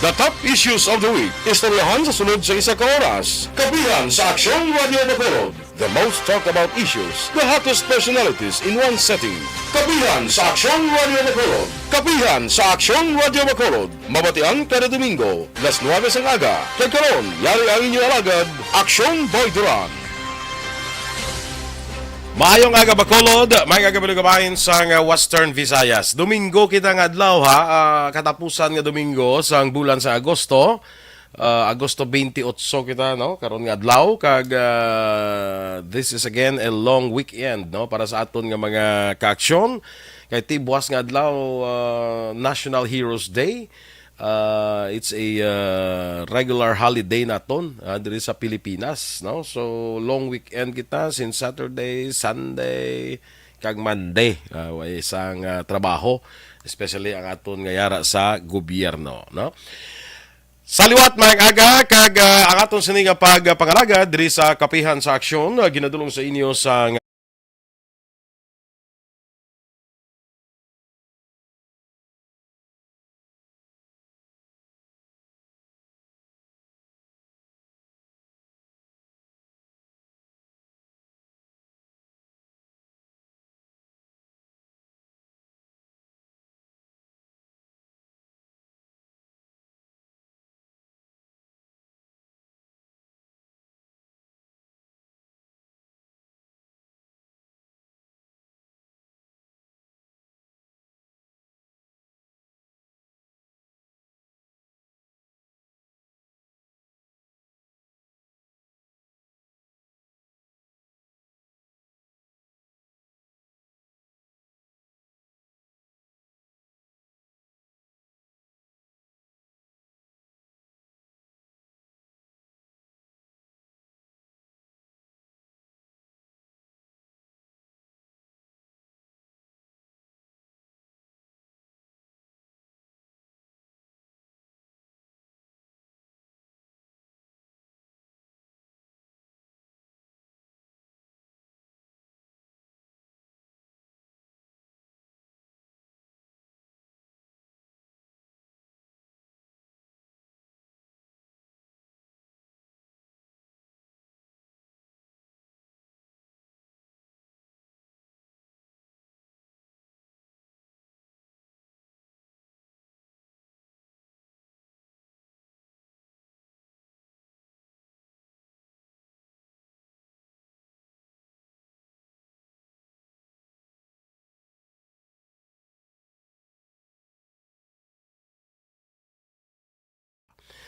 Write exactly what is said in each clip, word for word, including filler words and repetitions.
The top issues of the week. Istoryahan sa sunod sa isa ka oras. Kapihan sa Aksyon Radio Bacolod. The most talked about issues, the hottest personalities in one setting. Kapihan sa Aksyon Radio Bacolod. Kapihan sa Aksyon Radio Bacolod. Mabatian kada Domingo, las nuwebe sang aga. Kag karon, yari ang inyo alagad, Aksyon Boy Duran. Maayong aga, Bacolod. Maayong aga, mga kababayan sang, ah, Western Visayas. Domingo kita nga adlaw, ha. Ah, katapusan nga Domingo sang bulan sa Agosto. Ah, Agosto twenty-eight kita, no? Karon nga adlaw, kag, ah, this is again a long weekend, no? Para sa aton nga mga kaaksyon. Kay ti buwas nga adlaw, ah, National Heroes Day. Ah, it's a, ah, regular holiday naton, ah, diri sa Pilipinas, no? So, long weekend kita since Saturday, Sunday, kag Monday. Ah, way sang, ah, trabaho, especially ang aton nga yara sa gobyerno, no? Sa liwat, maayong aga, kag, ah, ang aton sini nga pagpangalagad diri sa Kapihan sa Aksyon, ah, ginadulong sa inyo sa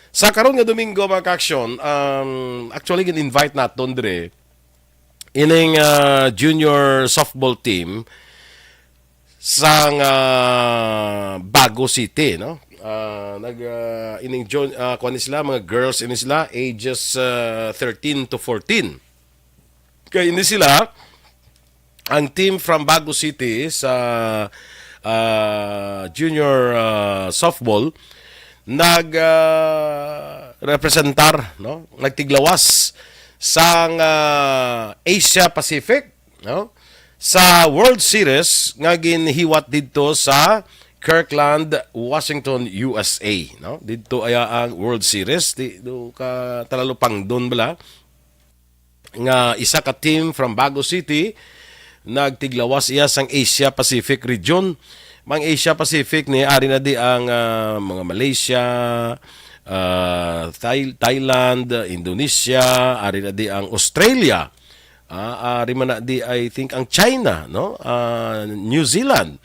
Sa karon nga Domingo, mga kaaksyon, um, actually, gin-invite naton dire ining, ah, junior softball team sang, ah, Bago City, no? Ah, nag, ah, ining jun-, ah, kuwan ni sila, mga girls ini sila, ages, ah, thirteen to fourteen. Kay ini sila, ang team from Bago City sa, ah, junior, ah, softball, nag, ah, representar, no? Nagtiglawas sang, ah, Asia Pacific, no? Sa World Series nga ginhiwat didto sa Kirkland, Washington, U S A, no? Didto aya ang World Series, di do ka talalupangdon bala nga isa ka team from Bago City nagtiglawas iya sang Asia Pacific region. Ang Asia Pacific ni ari na di ang, ah, mga Malaysia, ah, Thai-, Thailand, Indonesia, ari na di ang Australia. Ah, ari man na di, I think, ang China, no? Ah, New Zealand,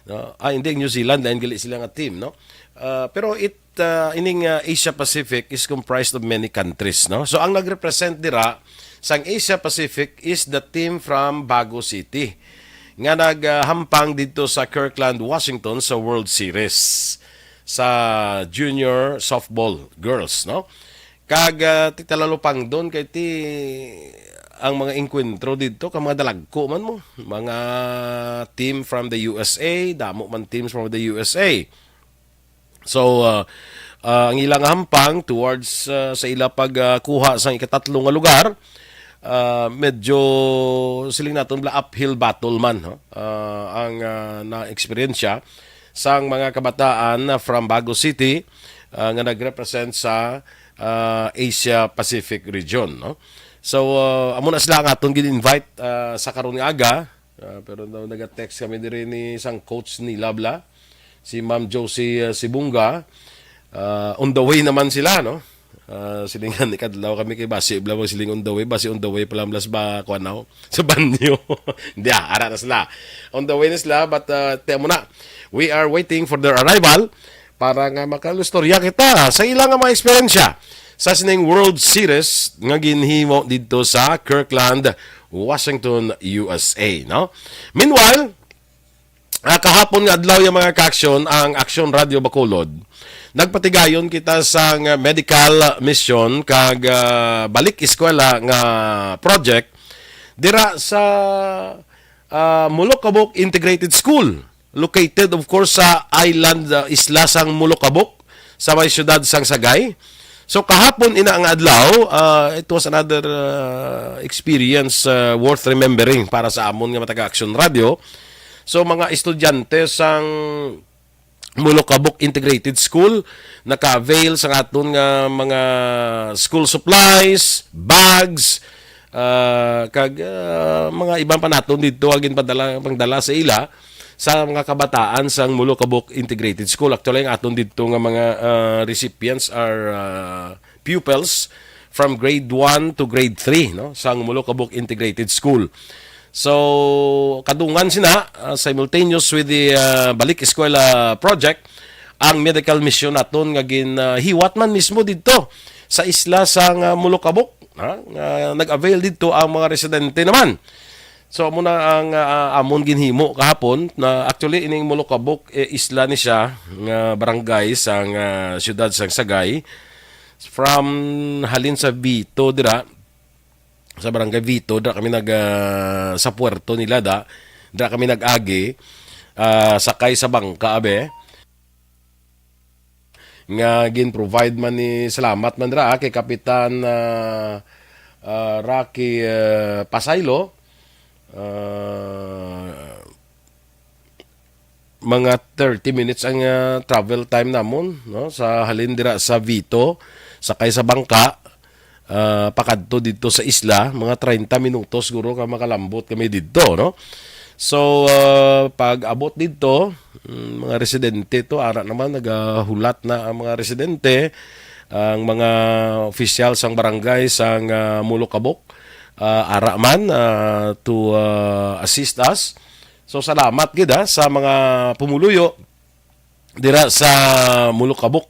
no? Ah, hindi, New Zealand, dahil gali sila nga team, no? Ah, pero it, ah, ining, ah, Asia Pacific is comprised of many countries, no? So, ang nag-represent dira sang Asia Pacific is the team from Bago City nga naghampang dito sa Kirkland, Washington sa World Series sa junior softball girls, no? Kag, ah, ti talalupangdon kay ti ang mga engkwentro didto ka mga dalagko man mo, mga team from the U S A, damo man teams from the U S A. So, ah, ah, ang ilang hampang towards, ah, sa ila pag, ah, kuha sang ikatatlo nga lugar, ah, medyo siling naton bala uphill battle man, no? Ah, ang, ah, na-eksperyensya sang mga kabataan na from Bago City, ah, nga nag-represent sa, ah, Asia Pacific region, no? So, ah, amo na sila ang aton gin-invite, ah, sa karon nga aga. Ah, pero daw naga-text kami diri ni sang coach ni Labla, si Ma'am Josie, ah, Sibunga. Ah, on the way naman sila, no? Ah, silingan ni kadlaw kami kay basi bala mo siling on the way, basi on the way pa lang blas ba kuan, no? Sa banyo. Hindi, ah, ara na sila. On the way na sila, but, ah, tiyan mo na. We are waiting for their arrival para nga makalustorya kita sa ilang mga eksperyensya sa sining World Series nga ginhimo didto sa Kirkland, Washington, U S A, no? Meanwhile, ah, kahapon nga adlaw, yung mga ka-aksyon, ang Aksyon Radio Bacolod, nagpatigayon kita sa nga medical mission kag, ah, balik eskwela nga project dira sa, ah, Molokabok Integrated School, located, of course, sa island, ah, isla sang Molokabok, sa may siyudad sang Sagay. So, kahapon ina nga adlaw, ah, it was another, ah, experience, ah, worth remembering para sa amon nga mga taga Aksyon Radio. So, mga estudyante sang Molokabok Integrated School naka-avail sa aton nga mga school supplies, bags, ah, kag, ah, mga iban pa naton didto nga ginpadala, pangdala sa ila sa mga kabataan sang Molokabok Integrated School. Actually, ang aton didto nga mga, ah, recipients are, ah, pupils from grade one to grade three, no, sang Molokabok Integrated School. So, kadungan sina, ah, simultaneous with the, ah, Balik Eskwela project, ang medical mission naton nga gin, ah, hiwat man mismo didto sa isla sang, ah, Molokabok, ha, nga nag-avail didto ang mga residente naman. So, amo na ang, ah, amon ginhimo kahapon na actually ining Molokabok, eh, isla ni siya nga barangay sang, ah, siyudad sang Sagay. From halin sa Vito dira, sa Barangay Vito, dira kami nag, ah, sa puerto nila da, dira kami nag-agi, ah, sakay sa bangka, abe, nga gin-provide man ni, salamat man dira, ah, kay Kapitan, ah, ah, Rocky, ah, Pasaylo. Ah, mga thirty minutes ang, ah, travel time namon, no, sa halin dira sa Vito, sakay sa bangka, ah, pakadto didto sa isla, mga treinta minutos guro ka makalambot kami didto, no. So, ah, pag abot didto, mm, mga residente to, ara naman nagahulat na ang mga residente, ang mga opisyal sang barangay sang, ah, Molokabok, ah, ara man, ah, to, ah, assist us. So, salamat gid, ha, sa mga pumuluyo dira sa Molokabok,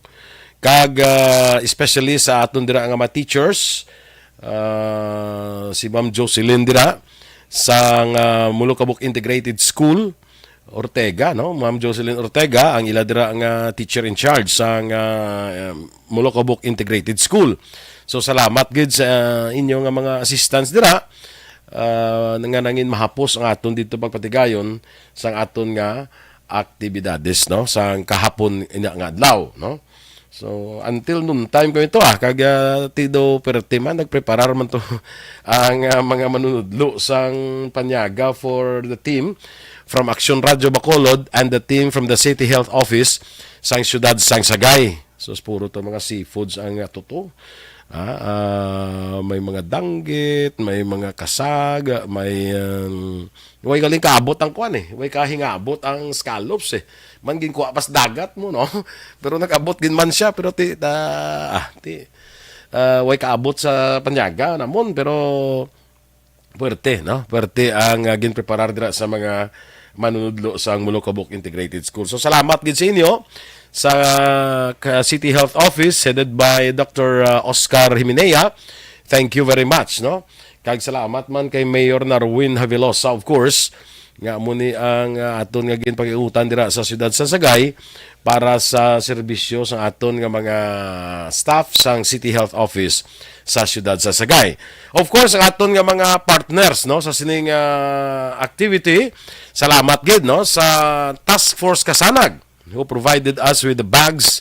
kag, ah, especially sa aton dira nga mga teachers, ah, si Ma'am Jocelyn dira sa nga Molokabok Integrated School, Ortega, no? Ma'am Jocelyn Ortega, ang ila dira nga teacher in charge sa nga, um, Molokabok Integrated School. So, salamat gid sa inyo nga mga assistance dira, ah, nga nangin mahapos ang aton dito pagpatigayon sa aton nga aktibidades, no, sa kahapon ina nga adlaw, no. So, until noon time kami to, ah, kag, ah, ti do perte man, nagpreparar man to ang, ah, mga manunudlo sang panyaga for the team from Action Radio Bacolod and the team from the City Health Office sang siyudad sang Sagay. So, puro to mga seafoods ang, ah, tuto. Ah, ah, may mga danggit, may mga kasag, may, um, way galing kaabot ang kwan eh. Way kahingabot ang scallops eh. Man ginkuha pas dagat mo, no? Pero nag-abot gid man siya, pero ti, ta, ah, ti, ah, way kaabot sa panyaga namon, pero puwerte, no? Puwerte ang, ah, ginpreparar dira sa mga manunudlo sa Molokabok Integrated School. So, salamat gid sa inyo sa, ka-, City Health Office headed by Doctor, ah, Oscar Himenea. Thank you very much, no? Kag salamat man kay Mayor Narwin Havelosa, of course, nga amo ni ang, ah, aton nga ginpag-iutan dira sa siyudad sa Sagay para sa serbisyo sa aton nga mga staff sang City Health Office sa siyudad sa Sagay. Of course, ang aton nga mga partners, no, sa sining, ah, activity, salamat gid, no, sa Task Force Kasanag who provided us with the bags.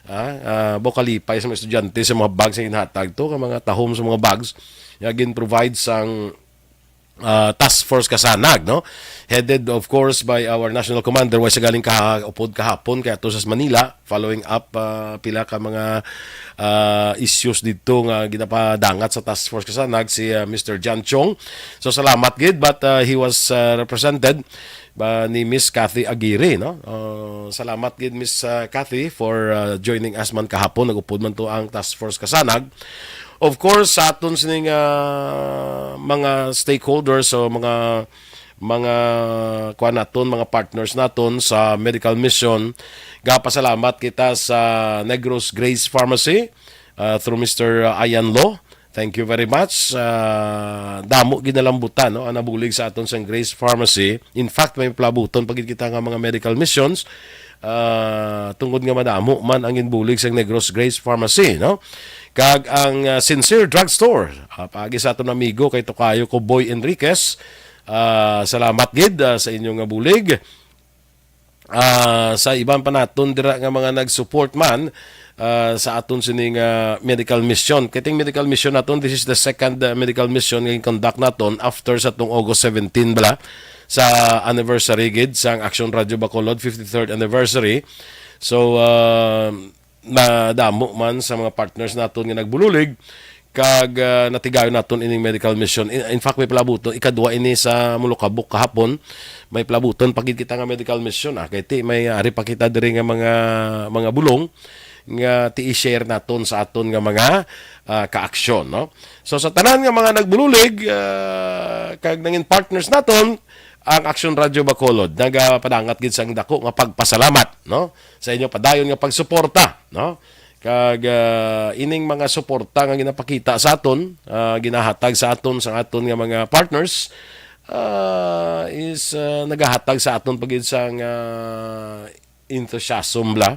Ah, ah, buot kalipay sa mga estudyante sa mga bags nga ginhatag to, ka mga tahom sa mga bags nga gin-provide sang ah, Task Force Kasanag, no? Headed, of course, by our National Commander, way sa galing kaha-, upod kahapon kay ato sa Manila, following up, ah, pila ka mga, ah, issues didto nga ginapadangat sa Task Force Kasanag, si, ah, Mister John Chong. So, salamat gid, but, ah, he was, ah, represented ba ni Miss Cathy Aguirre, no? Ah, salamat gid, Miss, ah, Cathy, for, ah, joining us man kahapon. Nag-upod man to ang Task Force Kasanag. Of course, sa aton sining, ah, mga stakeholders o mga, mga kuan naton, mga partners naton sa medical mission, gapasalamat kita sa Negros Grace Pharmacy, ah, through Mister Ayan Lo. Thank you very much. Ah, damo ginalambutan, no, ang nabulig sa aton sa Grace Pharmacy. In fact, may plabuton pa gid kita nga mga medical missions, ah, tungod nga madamo man ang ginbulig sa Negros Grace Pharmacy, no? Kag ang, ah, Sincere Drugstore, ah, paagi sa aton amigo kay Tokayo ko Boy Enriquez, ah, salamat gid, ah, sa inyong nga bulig. Ah, sa iban pa naton dira nga mga nag-support man, ah, sa aton sining, ah, medical mission. Kiting medical mission naton, this is the second, ah, medical mission nga conduct naton after sa tong August seventeen bala, sa anniversary gid sang Action Radio Bacolod, fifty-third anniversary. So, ah, nadamo man sa mga partners naton nga nagbulig, kag, ah, natigayon naton ining medical mission. In, in fact, may palabuton, ikadua ini sa Mulukabok kahapon. May palabuton pa gid kita nga medical mission, ah, kay ti may ari pa kita diri nga mga, mga bulong nga ti i-share naton sa aton nga mga, ah, kaaksyon, no? So, sa tanan nga mga nagbulig, ah, kag nangin partners naton, ang Action Radio Bacolod nagapadangat gid sang dako nga pagpasalamat, no, sa inyo padayon nga pagsuporta, no? Kag, ah, ining mga suporta nga ginapakita sa aton, ah, ginahatag sa aton sa aton nga mga partners, ah, is, ah, nagahatag sa aton pa gid sang, ah, enthusiasm bala,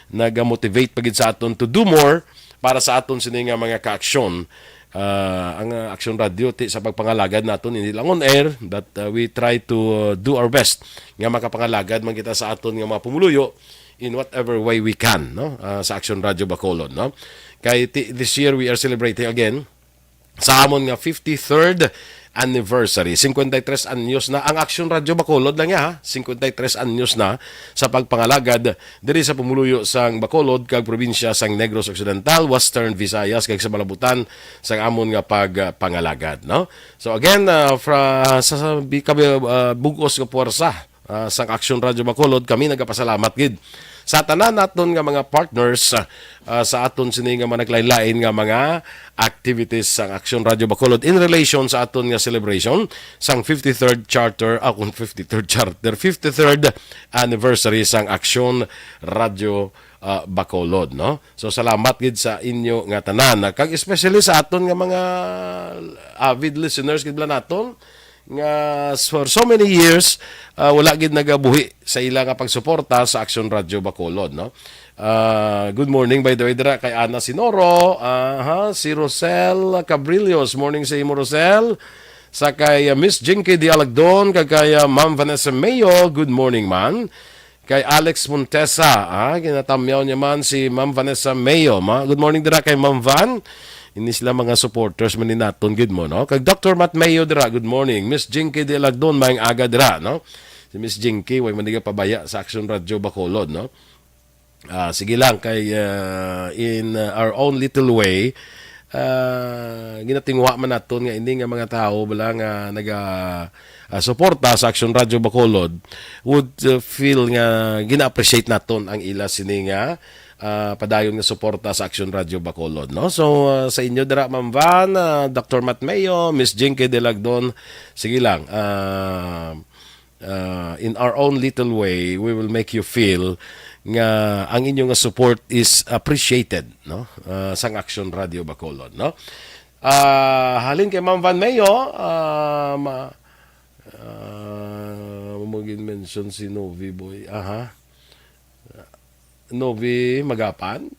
nagamotivate pa gid sa aton to do more para sa aton sini nga mga kaaksyon. Ah, ang, ah, Action Radio ti sa pagpangalagad naton hindi lang on air, but, ah, we try to, uh, do our best nga makapangalagad man kita sa aton nga mga pumuluyo in whatever way we can, no? Ah, sa Action Radio Bacolod, no? Kay ti-, this year we are celebrating again sa amon nga fifty-third anniversary. Cincuenta y tres anyos na ang Action Radio Bacolod lang ya, ha? Cincuenta y tres anyos na sa pagpangalagad diri sa pumuluyo sang Bacolod kag probinsya sang Negros Occidental, Western Visayas, kag sa malabutan sang amon nga pagpangalagad, no? So again, ah, fra-, sa, sa bi-, kabi-, ah, bug-os nga puwersa, ah, sang Action Radio Bacolod, kami nagapasalamat gid sa tanan naton nga mga partners, ah, ah, sa aton sini nga mga naglain-lain nga mga activities sang Action Radio Bacolod in relation sa aton nga celebration sang fifty-third charter, ah, kung fifty-third charter, fifty-third anniversary sang Action Radio, ah, Bacolod, no? So, salamat gid sa inyo nga tanan. Kag especially sa aton nga mga avid listeners gid bala naton, nga for so many years, ah, wala gid nagabuhi sa ila nga pagsuporta sa Action Radio Bacolod, no? Ah, good morning, by the way, dira kay Ana Sinoro, aha, si Rosel Cabrillos. Morning sa imo, Rosel. Sa kay, ah, Miss Jinky Dialagdon, kag kay, ah, Ma'am Vanessa Mayo, good morning, man. Kay Alex Montesa, ah, ginatamyaw niya man si Ma'am Vanessa Mayo. Ma-, good morning dira kay Ma'am Van. Ini sila mga supporters man ni naton gid mo, no? Kag Doctor Matt Mayo dira, good morning. Miss Jinky Dialagdon, maayong aga dira, no? Si Miss Jinky, way man niya pabaya sa Action Radio Bacolod, no? Ah, sige lang, kay, ah, in, ah, our own little way, ah, ginatinguha man naton nga ini nga mga tawo bala nga naga, ah, suporta sa Action Radio Bacolod would, ah, feel nga gina-appreciate naton ang ila sini nga, ah, padayon nga suporta sa Action Radio Bacolod, no? So, ah, sa inyo dira, Ma'am Van, ah, Doctor Matt Mayo, Miss Jinky Delagdon, sige lang, ah, ah, in our own little way, we will make you feel nga ang inyo nga support is appreciated, no? Ah, sang Action Radio Bacolod, no? Ah, halin kay Ma'am Van Mayo, ah, ma-, ah, mo gin-mention si Novi Boy. Aha. Novi Magapan?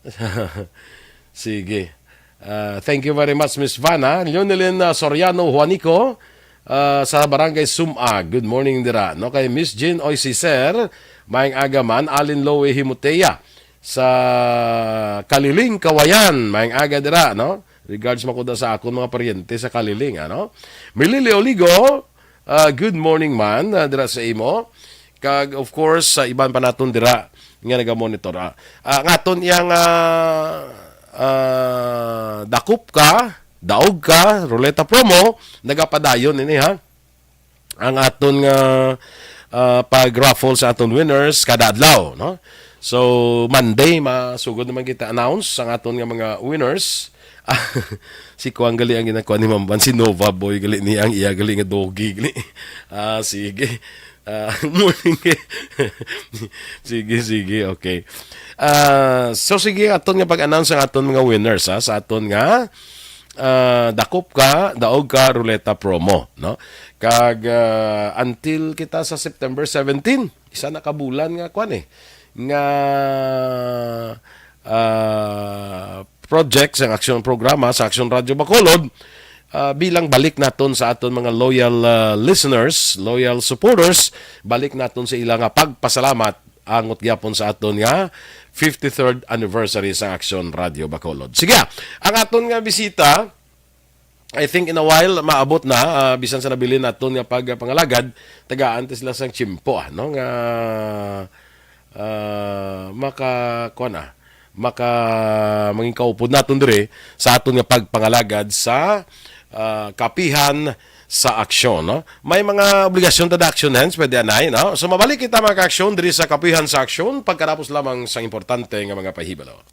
Sige. Ah, thank you very much, Miss Van, ha? Leonelyn, ah, Soriano Juanico, ah, sa Barangay Sumag. Good morning dira, no? Kay Miss Jean Oy Cicer, maayong aga man. Alin Loe Himotea sa Kaliling, Kawayan. Maayong aga dira, no? Regards man ko da sa akon mga paryente sa Kaliling, ano? Milili Oligo, ah, good morning man, ah, dira sa imo. Kag, of course, sa iban pa naton dira nga naga-monitor, ah. Ah, ang aton iyang, ah, ah, dakop ka, daog ka, ruleta promo, nagapadayon ini, ha? Ang aton nga, ah, pag-raffle sa aton winners kada adlaw, no? So, Monday, masugod naman kita announce ang aton nga mga winners. Si Kuan gali ang ginakuha ni Mamban, si Nova Boy gali ni ang iya gali nga doggy gali. Ah, sige. Ah, morning. Sige, sige, okay. Ah, so sige, aton nga pag-announce ang aton mga winners, ha, sa aton nga, ah, dakop ka, daog ka, ruleta promo, no? Kag, ah, until kita sa September seventeen, isa na ka bulan nga kwan eh, nga, ah, project sa aksyon programa sa Aksyon Radyo Bacolod, ah, bilang balik naton sa aton mga loyal, ah, listeners, loyal supporters, balik naton sa ila nga pagpasalamat angot gyapon sa aton nga fifty-third anniversary sa Aksyon Radyo Bacolod. Sige, ang aton nga bisita, I think in a while, maabot na, ah, bisan sa nabilin naton nga pagpangalagad, tagaan ta sila sang tiyempo, ah, no? Nga, ah, maka, kuwan, ah, maka, mangin kaupod naton diri sa aton nga pagpangalagad sa, ah, kapihan sa aksyon, no? May mga obligasyon ta da aksyon, hence, pwede anay, no? So, mabalik kita, mga ka-aksyon, diri sa kapihan sa aksyon, pagkatapos lamang sang importante nga mga pahibalo.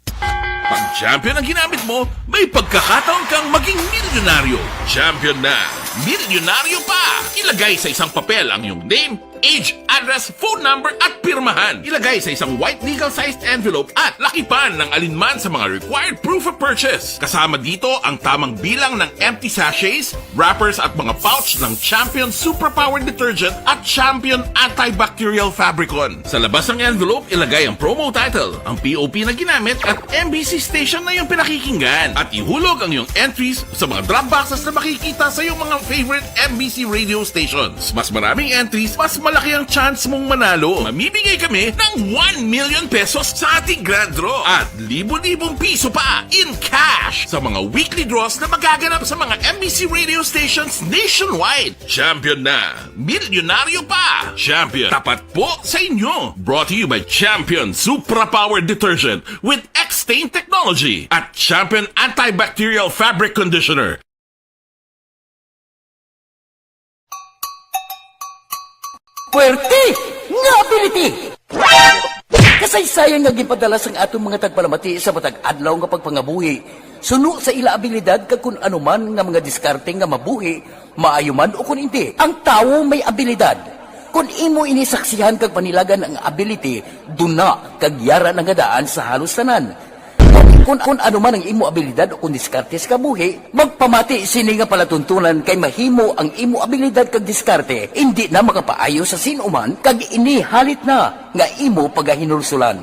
Pag champion ang ginamit mo, may pagkakataon kang maging milyonaryo. Champion na, milyonaryo pa! Ilagay sa isang papel ang iyong name, age, address, phone number, at pirmahan. Ilagay sa isang white legal-sized envelope at lakipan ng alinman sa mga required proof of purchase. Kasama dito ang tamang bilang ng empty sachets, wrappers, at mga pouch ng Champion Superpower Detergent at Champion Antibacterial Fabricon. Sa labas ng envelope, ilagay ang promo title, ang P O P na ginamit, at M B C station na iyong pinakikinggan. At ihulog ang iyong entries sa mga drop boxes na makikita sa iyong mga favorite M B C radio stations. Mas maraming entries, mas malaki ang chance mong manalo. Mamimigay kami ng one million pesos sa ating grand draw at libo-libong piso pa in cash sa mga weekly draws na magaganap sa mga M B C radio stations nationwide. Champion na! Milyonaryo pa! Champion, tapat po sa inyo! Brought to you by Champion Supra Power Detergent with X-Stain Technology at Champion Antibacterial Fabric Conditioner. Puwerte nga ability! Kasaysayan nga ginpadala sang aton mga tagpalamati sa matag adlaw nga pagpangabuhi suno sa ila abilidad kag kun ano man nga mga diskarte nga mabuhi, maayo man o kun indi. Ang tawo may abilidad. Kun imo ini saksihan kag panilagan ang ability, duna kag yara na nga daan sa halos tanan. Kun, kun ano man ang imo abilidad o kun diskarte sa kabuhi, magpamati sini nga palatuntunan kay mahimo ang imo abilidad kag diskarte indi na makapaayo sa sin-o man kag ini halit na nga imo pagahinulsulan.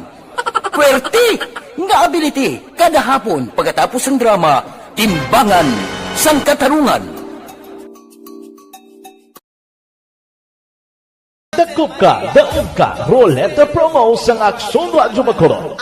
Puwerte nga ability kada hapon pagkatapos sang drama Timbangan sang Katarungan. Dakop ka, daog ka, Roleta Promo sang Aksyon Radyo Bacolod.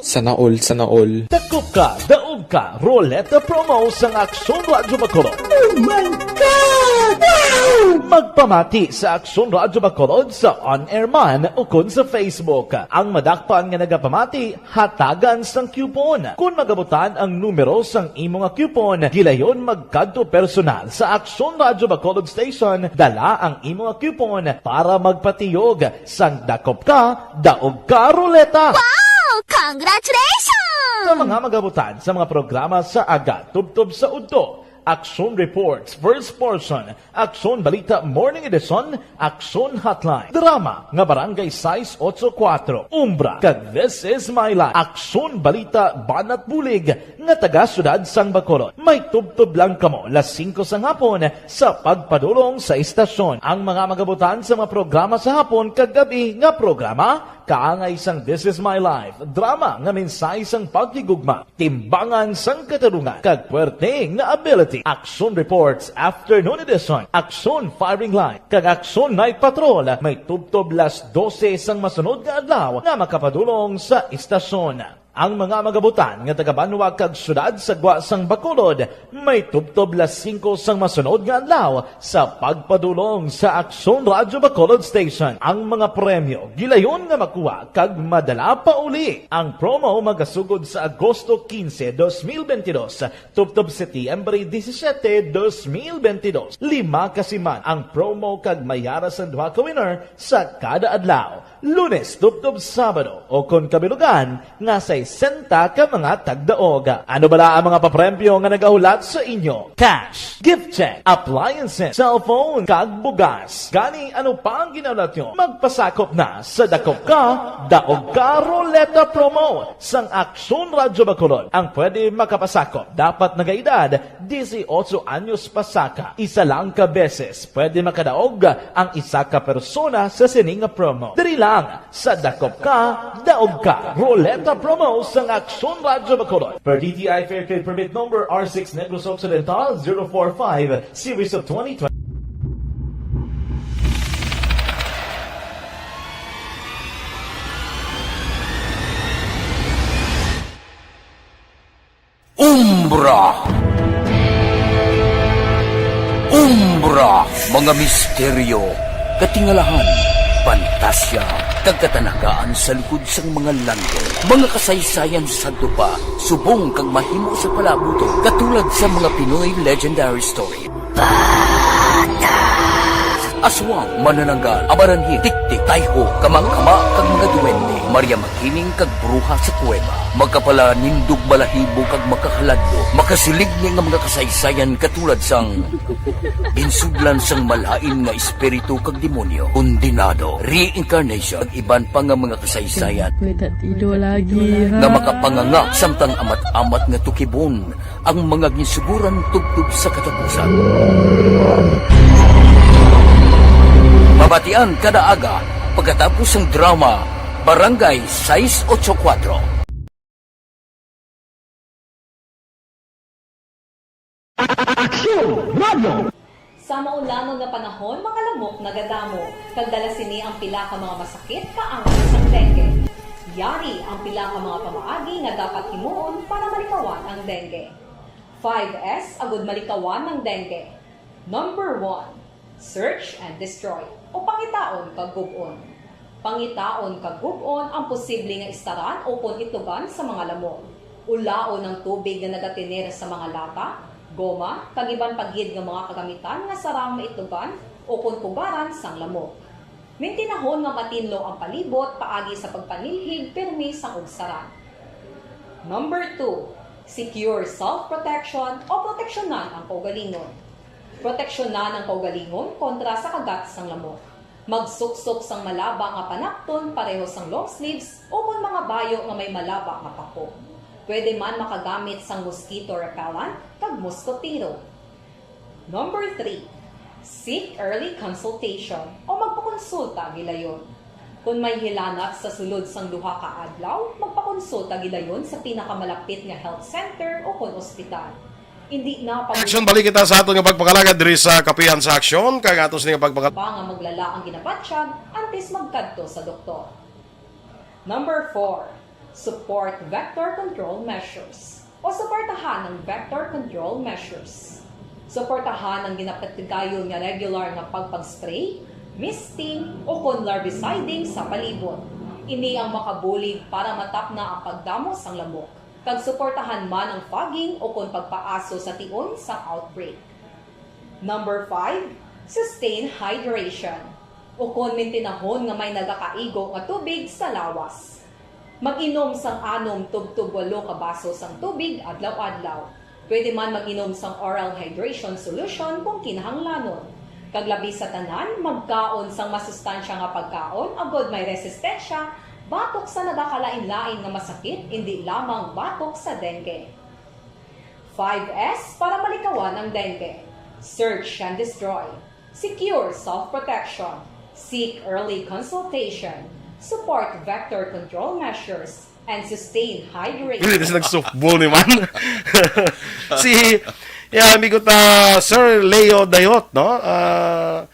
Sana all, sana all. Dakop ka, daog ka, Roleta Promo sang Aksyon Radyo Bacolod. Oh my God! Wow! Magpamati sa Aksyon Radyo Bacolod sa on-air man ukon sa Facebook. Ang madakpan nga nagapamati, hatagan sang coupon. Kon magabutan ang numero sang imo nga coupon, gilayon magkadto personal sa Aksyon Radyo Bacolod Station, dala ang imo nga coupon para magpatiyog sang dakop ka, daog ka, ruleta. Wow! Congratulations! Sa mga magabutan sa mga programa sa aga tubtob sa udto, Aksyon Reports, First Portion, Aksyon Balita Morning Edition, Aksyon Hotline, drama nga Barangay sais otso kuwatro, Umbra, kag This Is My Life, Aksyon Balita Banat Bulig nga taga Siyudad sang Bacolod. May tubtob lang kamo las singko sang hapon sa pagpadulong sa istasyon. Ang mga magabutan sa mga programa sa hapon kag gab-i nga programa, kaangay sang This Is My Life, drama nga mensahe sang paghigugma, timbangan sang katarungan, kag puwerte nga ability. Aksyon Reports, Afternoon Edition, Aksyon Firing Line, kag Aksyon Night Patrol, may tubtob las dose sang masunod nga adlaw nga makapadulong sa istasyon. Ang mga magabutan nga taga-banwa kag syudad sa gwa sang Bacolod may tubtob las singko sang masunod nga adlaw sa pagpadulong sa Aksyon Radyo Bacolod Station. Ang mga premyo gilayon nga makuha kag madala pa uli. Ang promo magasugod sa Agosto quince, dos mil veintidós, tubtob Setyembre disisiete, dos mil veintidós. Lima ka siman ang promo kag may ara sang duha ka winner sa kada adlaw, Lunes tubtob Sabado, o kon kabilugan nga sesenta ka mga tagdaog. Ano bala ang mga papremyo nga nagahulat sa inyo? Cash, gift check, appliances, cellphone, kag bugas. Gani, ano pa ang ginahulat nyo? Magpasakop na sa Dakop Ka, Daog Ka Roleta Promo sang Aksyon Radyo Bacolod. Ang pwede makapasakop dapat nagaedad dieciocho anyos pasaka. Isa lang ka beses pwede makadaog ang isa ka persona sa sini nga promo. Diri lang sa Dakop Ka, Daog Ka Roleta Promo sang Aksyon Radyo Bacolod. Per D T I Fair Trade Permit Number R six Negros Occidental zero four five, Series of twenty twenty. Umbra. Umbra, mga misteryo, katingalahan, pantasya, kag katanagaan sa likod sang mga landong. Mga kasaysayan sadto pa, subong kag mahimo sa palabuton, katulad sa mga Pinoy legendary story. Aswang, manananggal, amaranhit, tiktik, tayho, kamakama, kag mga duwende, Maria Makiling, kag bruha sa kuweba. Makapalanindog balahibo kag makakaladlok, makasiling ni nga mga kasaysayan katulad sang ginsudlan sang malain nga espiritu kag demonyo, kondenado, reincarnation, kag iban pa nga mga kasaysayan May tatido lagi, ha? Nga makapanganga samtang amat-amat nga tukibon ang mga ginsuguran tubtob sa katapusan. Mabatian kada aga pagkatapos sang drama Barangay sais ocho kuwatro. Aksyon Radio! Sa maulanon nga panahon, mga lamok nagadamo, kag dala sini ang pila ka mga masakit kaangay sang dengue. Yari ang pila ka mga pamaagi nga dapat himuon para malikawan ang dengue. Five S agud malikawan ang dengue. Number one, search and destroy, o pangitaon kag gub-on. Pangitaon kag gub-on ang posible nga istaran ukon itlogan sa mga lamok. Ulaon ang tubig nga nagatener sa mga lata, goma, kag iban pa gid nga mga kagamitan nga sarang maitlogan ukon pugaran sang lamok. Mintinahon nga matinlo ang palibot paagi sa pagpanilhig pirmi sang ugsaran. Number two, secure self-protection o proteksyonan ang kaugalingon. Proteksyonan ang kaugalingon kontra sa kagat sang lamok. Magsuksok sang malaba nga panapton pareho sang long sleeves ukon mga bayo nga may malaba nga pako. Pwede man makagamit sang mosquito repellent kag moskotero. Number three, seek early consultation o magpakonsulta gilayon. Kon may hilanat sa sulod sang duha ka adlaw, magpakonsulta gilayon sa pinakamalapit nga health center ukon ospital. Indi na pag- Aksyon, balik kita sa aton nga pagpangalagad diri sa Kapihan sa Aksyon, kag ato sini nga pagpangal- Pa nga maglala ang ginabatyag antes magkadto sa doktor. Number four, support vector control measures o suportahan ang vector control measures. Suportahan ang ginapatigayon nga regular nga pagpag-spray, misting, ukon larviciding sa palibot. Ini ang makabulig para matapna ang pagdamo sang lamok, kag suportahan man ang fogging ukon pagpaaso sa tion sang outbreak. Number five, sustain hydration. Ukon mintinahon nga may nagakaigo nga tubig sa lawas. Mag-inom sang anom tubtob walo ka baso sang tubig adlaw-adlaw. Pwede man mag-inom sang oral hydration solution kung kinahanglanon. Kag labi sa tanan, magkaon sang masustansya nga pagkaon agod may resistensya batok sa nagakalain-lain nga masakit, indi lamang batok sa dengue. Five S para malikawan ang dengue. Search and destroy. Secure self-protection. Seek early consultation. Support vector control measures. And sustain hydration. Dili na sila nag-softball ni man. Si, yeah, amigo ta, Sir Leo Dayot, no? Ah,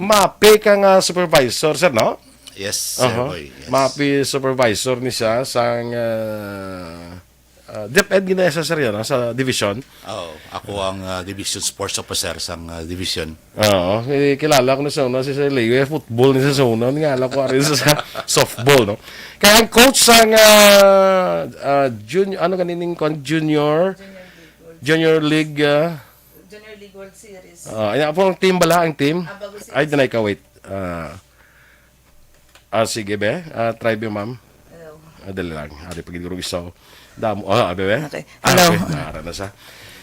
MAPEH ka nga supervisor, sir, no? Yes, Sir Aha. Boy. Yes. Mapi supervisor ni siya sang, ah, ah, DepEd gina sa, sir, yan, ah, sa division. Oo, ako ang, ah, division sports officer sang, ah, division. Oo, eh, kilala ko na sa una si Sir Leo, eh, football ni sa una, nga alam ko ari sa, sa softball, no? Kaya ang coach sang, ah, ah, junior, ano ganin ning kwan? Junior, Junior League, ah, Junior League World Series. Ah, ay, ang team bala, ang team? Ah, Bago Ay, Series. Danay ka, wait. Ah, ah, sige, be. Ah, try, be, ma'am. Hello. Ah, dali lang. Ari, pagigurog isaw. Damo. Ah, abi, be. Okay. Ah, Hello. Okay. Naara na sa.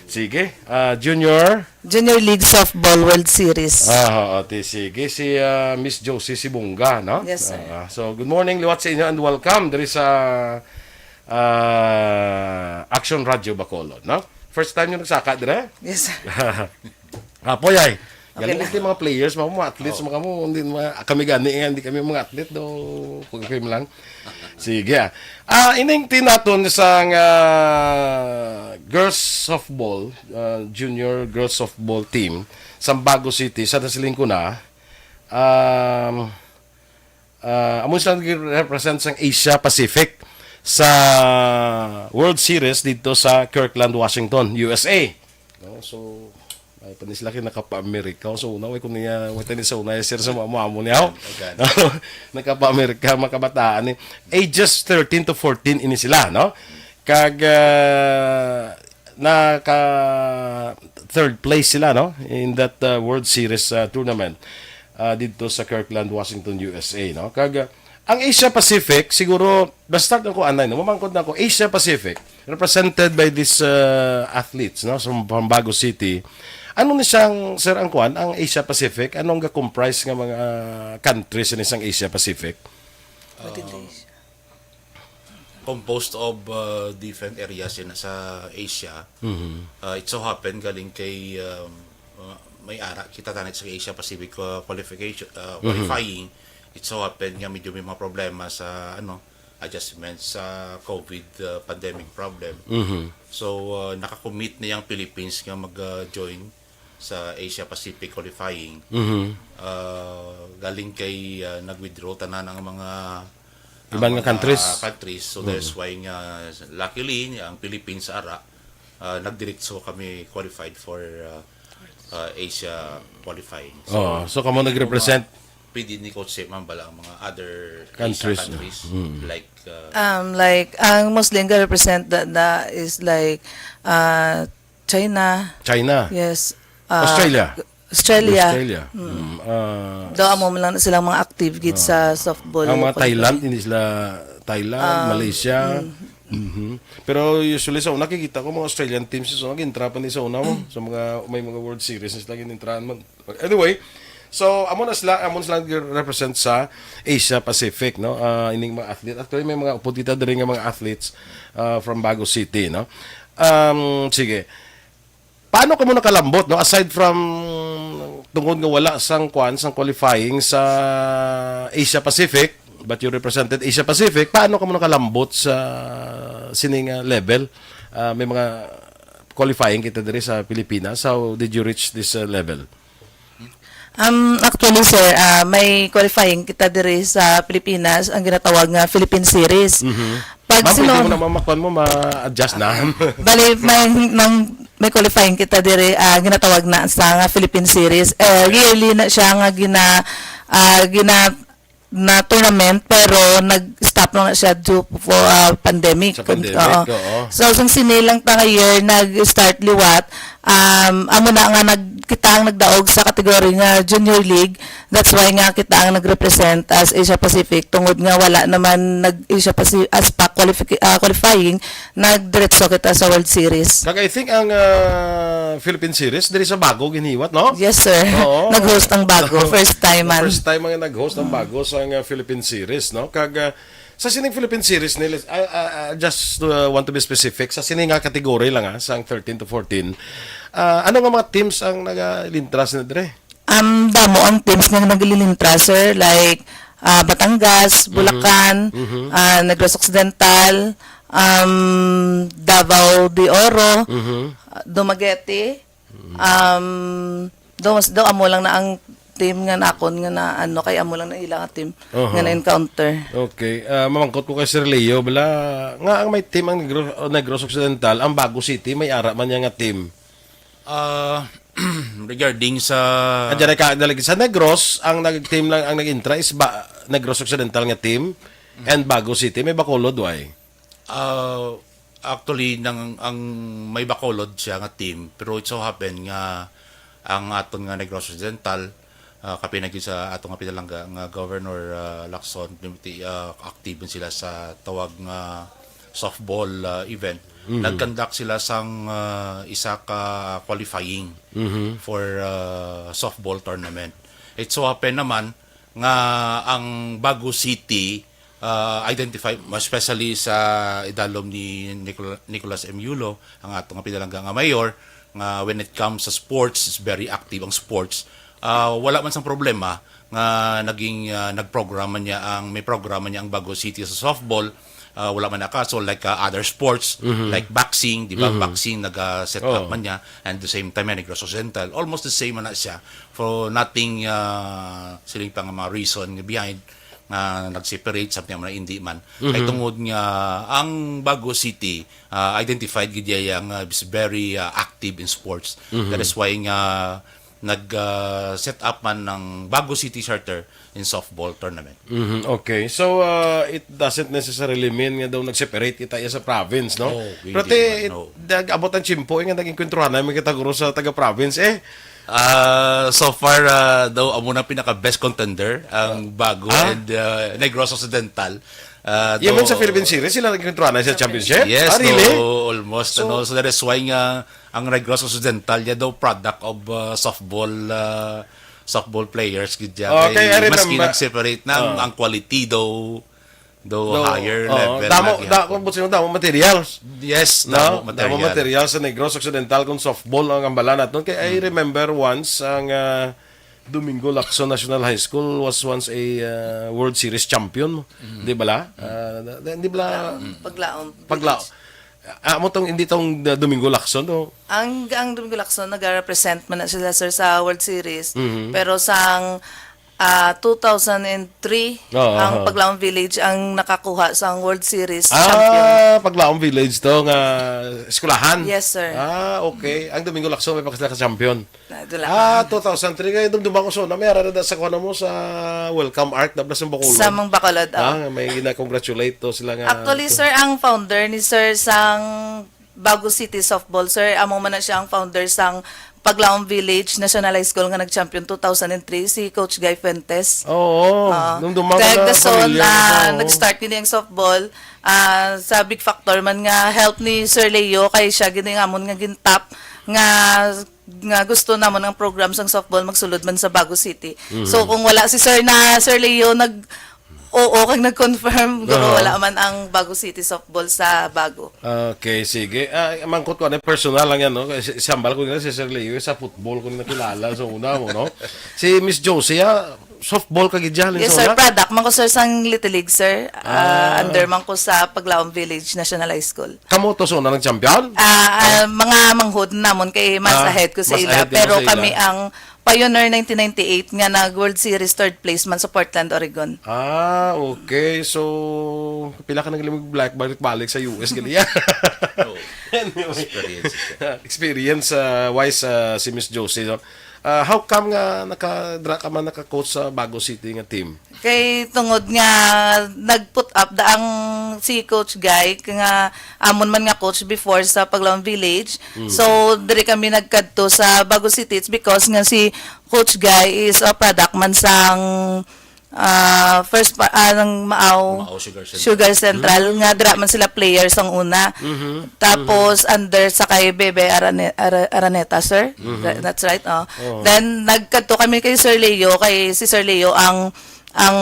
Sige. Ah, Junior. Junior League Softball World Series. Ah, oo, ti, sige. Si, ah, Miss Josie Sibunga, no? Yes, sir. Ah, so, good morning, liwat sa inyo, and welcome. There is a ah, Action Radio Bacolod, no? First time yung nagsaka dire? Yes, sir. Apoy ay. Okay Galing lang. Yung mga players, mga, mga athletes, Oh. mga mo, hindi, mga, kami gani, eh, hindi kami mga athlete, do, kung kayo lang. Sige, ah. Ah, ining team naton sa, ah, girls softball, ah, junior girls softball team, Sambago City, sa nasiling ko na, um, Ah, amo sila nag-represent sang Asia Pacific sa World Series dito sa Kirkland, Washington, U S A. No? So, ay pa ni sila kay nakapa-Amerika. So, una, way ko niya, way tani sa una, sir, sa amo, amo niya. Agan. Nakapa-Amerika, makabataan ni. Ages thirteen to fourteen ini sila, no? Kag, ah, naka third place sila, no? In that, uh, World Series, uh, tournament, uh, dito sa Kirkland, Washington, U S A, no? Kag, uh, ang Asia Pacific, siguro, basta ako anay, no? Mamangkot na ako, Asia Pacific, represented by these, uh, athletes, no? Sa Pambago City. Ano ni siyang, sir, ang kuan, ang Asia Pacific? Anong ga-comprise nga mga, uh, countries ni sang Asia Pacific? Within the Asia. Composed of, uh, different areas in, sa Asia. Mhm. Uh, it so happen, galing kay, um, uh, may ara kita tanit sa Asia Pacific, uh, qualification, uh, Mhm. qualifying. It so happen nga medyo may mga problema sa, ano, adjustment sa COVID, uh, pandemic problem. Mhm. So, uh, nakakommit na yung Philippines nga mag, uh, join sa Asia Pacific qualifying. Mhm. Uh, galing kay, uh, nag-withdraw tanan ang mga, Iban ang nga mga countries. countries. So, that's Mm. why nga, luckily, ang Philippines ara, uh, nagdiretso kami qualified for, uh, uh, Asia qualifying. So, Oh, so kamo nag-represent? Pwede ni Coach Sep, ma'am, bala ang mga other Asia Countries. countries, Mm. like, uh, Um, like, ang mostly nga represent na, na is like, uh, China. China. Yes. Ah, Australia. Australia. Australia. Mm. Mm, ah, Daw amo man lang silang mga active gid Ah. sa softball Ang mga qualifying. Thailand, hindi sila Thailand, Um, Malaysia. mm. Mhm. Pero usually sa una, kikita ko mga Australian teams sa una, gintrapan ni sa una mo. Sa mga, may mga World Series na sila ginintrahan man. Anyway, so, amo na sila, amo na sila nag-represent sa Asia Pacific, no? Ah, ining mga athlete. Actually, may mga upod kita diri nga mga athletes, ah, from Bago City, no? Um, sige. Paano kamo nakalambot, no? Aside from tungod nga wala sang kwan, sang qualifying sa Asia Pacific, but you represented Asia Pacific, paano kamo nakalambot sa sining, ah, level? Ah, may mga qualifying kita diri sa Pilipinas. How did you reach this, ah, level? Um, actually, sir, ah, may qualifying kita diri sa Pilipinas, ang ginatawag nga Philippine Series. Mhm. Pag Ma'am, pwede sinon- mo naman makuan mo, ma-adjust na. Bali, may, nang, may qualifying kita diri, ah, ginatawag na sa nga Philippine Series. Eh, yearly na siya nga gina-, ah, gina-, na tournament, pero nag-stop lang na siya due for, ah, pandemic. Sa pandemic, Oo. oo. So, sang sini lang ta nga year, nag-start liwat, um, amo na nga nag-, kita ang nagdaog sa category nga Junior League. That's why nga kita ang nag-represent as Asia Pacific, tungod nga wala naman nag-Asia Pacific as pa qualifi-, ah, qualifying, nagdiretso kita sa World Series. Kag I think ang, ah, Philippine Series diri sa Bago ginhiwat, no? Yes, sir. Oo. Nag-host ang Bago. First time man. First time ang nag-host ang Bago sa, ah, Philippine Series, no? Kag, ah, sa sining Philippine Series nila, ah, ah, ah, just, ah, want to be specific, sa sini nga category lang, ah, sa thirteen to fourteen, ah, ano nga mga teams ang nagalintras na dire? Um, damo ang teams nga naglilintras, sir, like, ah, Batangas, Mhm. Bulacan, Mhm. ah, Negros Occidental, um, Davao de Oro, Mhm. ah, Dumaguete, Mhm. um, daw, daw amo lang na ang team nga nakon nga na, ano, kay amo lang na ila nga team Aha. nga na-encounter. Okay. Ah, mamangkot ko kay Sir Leo, bala, nga ang may team ang Negro-, Negros Occidental, ang Bago City, may ara man niya nga team. Ah, regarding sa Andiyan ka, nalagi sa Negros, ang nag-team lang, ang nag-intra is ba, Negros Occidental nga team, and Bago City, may Bacolod, why? Ah, actually, nang, ang may Bacolod siya nga team, pero it so happen nga ang aton nga Negros Occidental, ah, kapinagi sa ato nga pinalangga nga Governor, ah, Lacson, ah, active man sila sa tawag nga softball, ah, event. Mhm. Nag-conduct sila sang, ah, isa ka qualifying Mhm. for, ah, softball tournament. It so happen naman nga ang Bago City ah, identify, especially sa idalom ni Nicol-, Nicolas M. Yulo, ang ato nga pinalangga nga mayor, nga when it comes sa sports, is very active ang sports. Ah, wala man sang problema nga naging, ah, nagprograma niya ang, may programa niya ang Bago City sa softball. Ah, wala man na kaso, like, ah, other sports, Mhm. like boxing, di ba? Mhm. Boxing, nag-set up Oo. man niya. And the same time, yan, Negros Occidental. Almost the same man na siya. For nothing, ah, siling pa nga mga reason nga behind nga nag-separate, something man, hindi man. Kay Mhm. tungod nga ang Bago City, ah, identified gid iya nga is very, ah, active in sports. Mhm. That is why nga nag, ah, set up man ng Bago City Charter in softball tournament. Mhm, okay. So, ah, it doesn't necessarily mean nga daw nag-separate kita iya sa province, no? Oh, Pero hindi te, naman, it, no. Nag-abot ang tiyempo, eh, nga naging kwentuhan namin kita, guro, sa taga-province, eh. Ah, so far, ah, daw amo na pinaka best contender ang Bago Ah? and, ah, Negros Occidental. Ah, Even daw sa Philippine Series, sila nagkwentuhan na sa championship? Yes, Ah, really? daw, almost, So ano, so that is why nga ang Negros Occidental, ya daw product of, ah, softball, ah, softball players gid ya. Okay, Kay I maski remember. nag-separate na ang, Ah. ang quality daw, daw Daw, higher oo, level damo, na da, gihapon. Kung sino damo materials. Yes, No? damo Damo material. materials sa Negros Occidental kung softball ang ambalan naton. Kay I Mm. remember once ang, ah, Domingo Lacson National High School was once a, ah, World Series champion. Mm. Di ba la? Mm. Ah, da-, da-, di ba la? Paglaom. Paglaom. Pagla-, ah, amo tong, hindi tong, ah, Domingo Lacson to. Ang, ang Domingo Lacson, nag-represent man na sila, sir, sa World Series. Mhm. Pero sang, ah, two thousand three, Oo, ang oo. Paglaom Village ang nakakuha sang World Series Ah, champion. Paglaom Village to nga eskwelahan? Yes, sir. Ah, okay. Ang Domingo Lacson may pakasla ka champion. Nadula Ah, ka. two thousand three kayo, dumduman ko, so, na may arada sa kuha mo sa Welcome Arc, na sa Bacolod. Sa Mang Bacolod, oh. Ah, may gina-congratulate to sila nga Actually, sir, ang founder ni sir sang Bago City Softball, sir, amo man na siya ang founder sang Paglaom Village National High School nga nag-champion two thousand three, si Coach Guy Fuentes. Oo, Ah, nung dumang kaya na dason, familiar ah, ako, oo. nag-start gini ang softball. Ah, sa big factor man nga help ni Sir Leo, kay siya gini nga amon nga gintap nga, nga gusto namon ang program sang softball magsulod man sa Bago City. Mhm. So, kung wala si Sir na, Sir Leo, nag, oo, kag nag-confirm, guro, Oo. wala man ang Bago City softball sa Bago. Okay, sige. Ah, mangkot ko, ano, personal lang yan, no? Kasi sambal ko nila si Sir Leo, sa football ko nila kilala sa una mo, no? Si Miss Josie, ah, softball ka gid dyan, Yes, sa sir. una? Product man ko, sir, sang Little League, sir. Ah, Ah. under man ko sa Paglaom Village National High School. Kamo to sa una nag-champion? Ah, ah, mga manghod namon kay mas Ah, ahead ko sa mas ila, ahead ka pero sa ila. kami ang pioneer nineteen ninety-eight nga nag World Series third place man sa Portland, Oregon. Ah, okay. So, pila ka naglimig black balik-balik sa U S gali? Oo. Anyway. Experience. Experience, ah, wise, ah, si Miss Josie, no? Ah, how come nga nakadra ka man naka-coach sa Bago City nga team? Kay tungod nga nag-put up da ang si Coach Guy, nga amon man nga coach before sa Paglaom Village. Mm. So, diri kami nagkadto sa Bago City. It's because nga si Coach Guy is a product man sang, ah, first pa, ah, ng Mao Mao Sugar Center. Sugar Central, Mm. nga dira man sila players ang una. Mhm. Tapos, Mhm. under sa kay Bebe Arane-, Ara-, Araneta, sir. Mhm. Tha-, that's right, oh. Oo. Then, nagkadto kami kay Sir Leo, kay si Sir Leo ang ang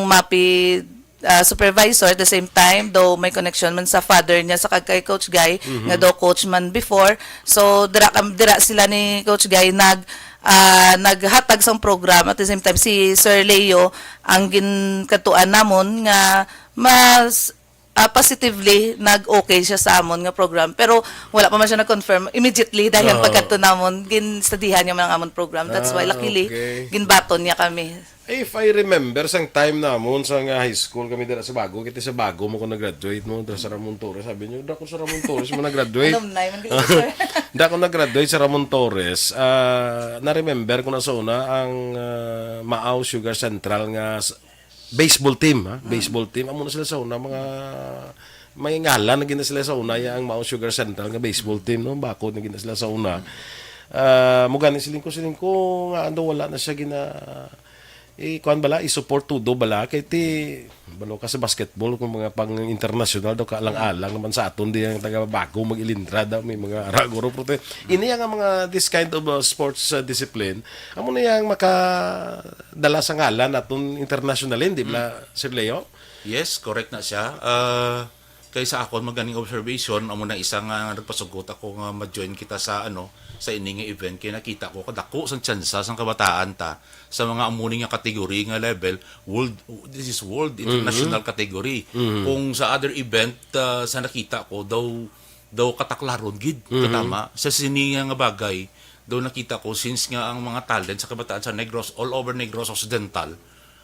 MAPI, ah, supervisor at the same time, though may connection man sa father niya sa kag kay Coach Guy, Mhm. nga daw coach man before. So, dira kam-, dira sila ni Coach Guy nag, ah, naghatag sang program. At the same time, si Sir Leo ang ginkadtuan namon nga mas ah, positively nag-okay siya sa amon nga program, pero wala pa man siya nag-confirm. Immediately, dayon Oo. pagkadto namon, ginstudihan niya man ang amon program. That's why, Ah, luckily, okay. ginbaton niya kami. If I remember, sang time namon sa nga high school kami dira sa Bago, kita sa Bago mo ko nag-graduate mo, dira sa Ramon Torres, sabi niyo, "Dako sa Ramon Torres mo nag-graduate." Alumni man gid, sir. Dako nag-graduate sa Ramon Torres. Ah, na-remember ko na sa una ang, ah, Maaw Sugar Central nga s-, baseball team, ha? Mm. Baseball team. Amo na sila sa una, mga may ngalan na gina sila sa una, ya ang Maaw Sugar Central nga baseball team, no? Bakod na gina sila sa una. Ah, mo gani siling ko, siling ko nga ano, wala na siya gina, eh, kuwan bala, i-support todo bala, kay ti, balo ka sa basketball, kung mga pang international daw, kaalang-alang naman sa aton, di ang taga Bago mag-ilintra daw, may mga ara, guro, pero te-, ini nga mga, this kind of, uh, sports, uh, discipline, amo na yang makadala sa ngalan naton international, hindi bala, Sir Leo? Yes, correct na siya. Ah, kay sa akon, maganing observation, amo na isa nga nagpasugot ako nga ma-join kita sa, ano, sa ini nga event, kay nakita ko kadako sang tsansa sang kabataan ta sa mga amo ni nga category nga level, world, this is world, Mhm. international category. Mhm. Kung sa other event, ah, sa nakita ko, daw, daw kataklaron gid, Mhm. katama, sa sini nga bagay, daw nakita ko, since nga ang mga talent sa kabataan sa Negros, all over Negros Occidental,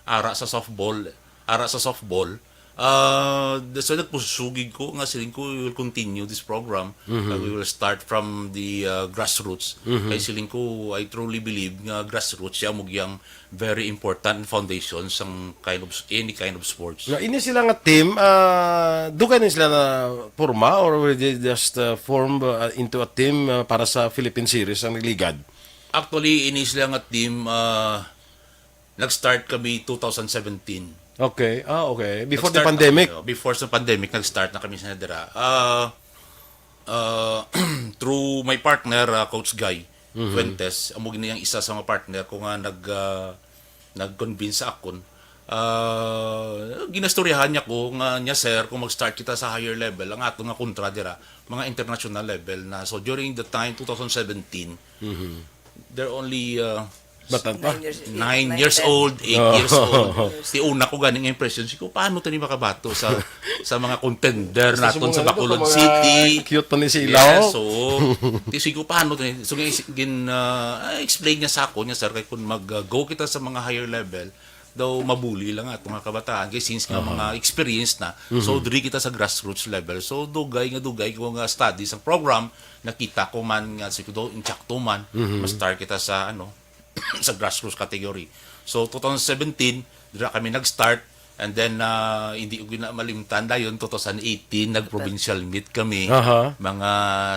ara sa softball, ara sa softball, ah, so nagpusugid ko nga siling ko, "We will continue this program. Mhm. Uh, we will start from the, uh, grassroots." Mhm. Kay siling ko, I truly believe nga grassroots siya mo giyang very important foundation sang kind of s-, any kind of sports. Nga, ini sila nga team, ah, dugay na sila na porma, or were they just, uh, formed, uh, into a team, uh, para sa Philippine Series ang nagligad? Actually, ini sila nga team, ah, nag-start kami two thousand seventeen. Okay. Ah, okay. Before the Nag-start pandemic? kami, oh, before sa pandemic, nag-start na kami sa dira. Ah, ah, through my partner, ah, Coach Guy Mhm. Fuentes, amo gid niyang isa sa mga partner ko nga nag, ah, nag-convince sa akon. Ah, ginastoryahan niya ko nga, niya, "Sir, kung mag-start kita sa higher level, ang ato nga kontra dira, mga international level na." So, during the time, two thousand seventeen, Mhm. they're only, uh, Bata pa. Nine years, nine years ten. Old, eight Oh. years old. Ti una ko gani nga impression, siling ko, "Paano tani makabato sa, sa mga contender Sa naton sa sumulong Bacolod ito, mga City?" Cute pa ni si Yes, Ilaw. So, ti siling ko, "Paano tani?" So, gin-, gin-, ah, explain niya sa akon nga, "Sir, kay kung mag, ah, go kita sa mga higher level, daw mabuli lang ato nga kabataan. Kay since nga Aha. mga experienced na, so Mhm. diri kita sa grassroots level." So, dugay nga dugay ko nga study sa program, nakita ko man nga, siling ko daw, insakto man, Mhm. ma-start kita sa, ano, sa grassroots category. So, two thousand seventeen, dira kami nag-start. And then, ah, hindi ko na malimtan dayon, two thousand eighteen, nag-provincial meet kami. Aha. Mga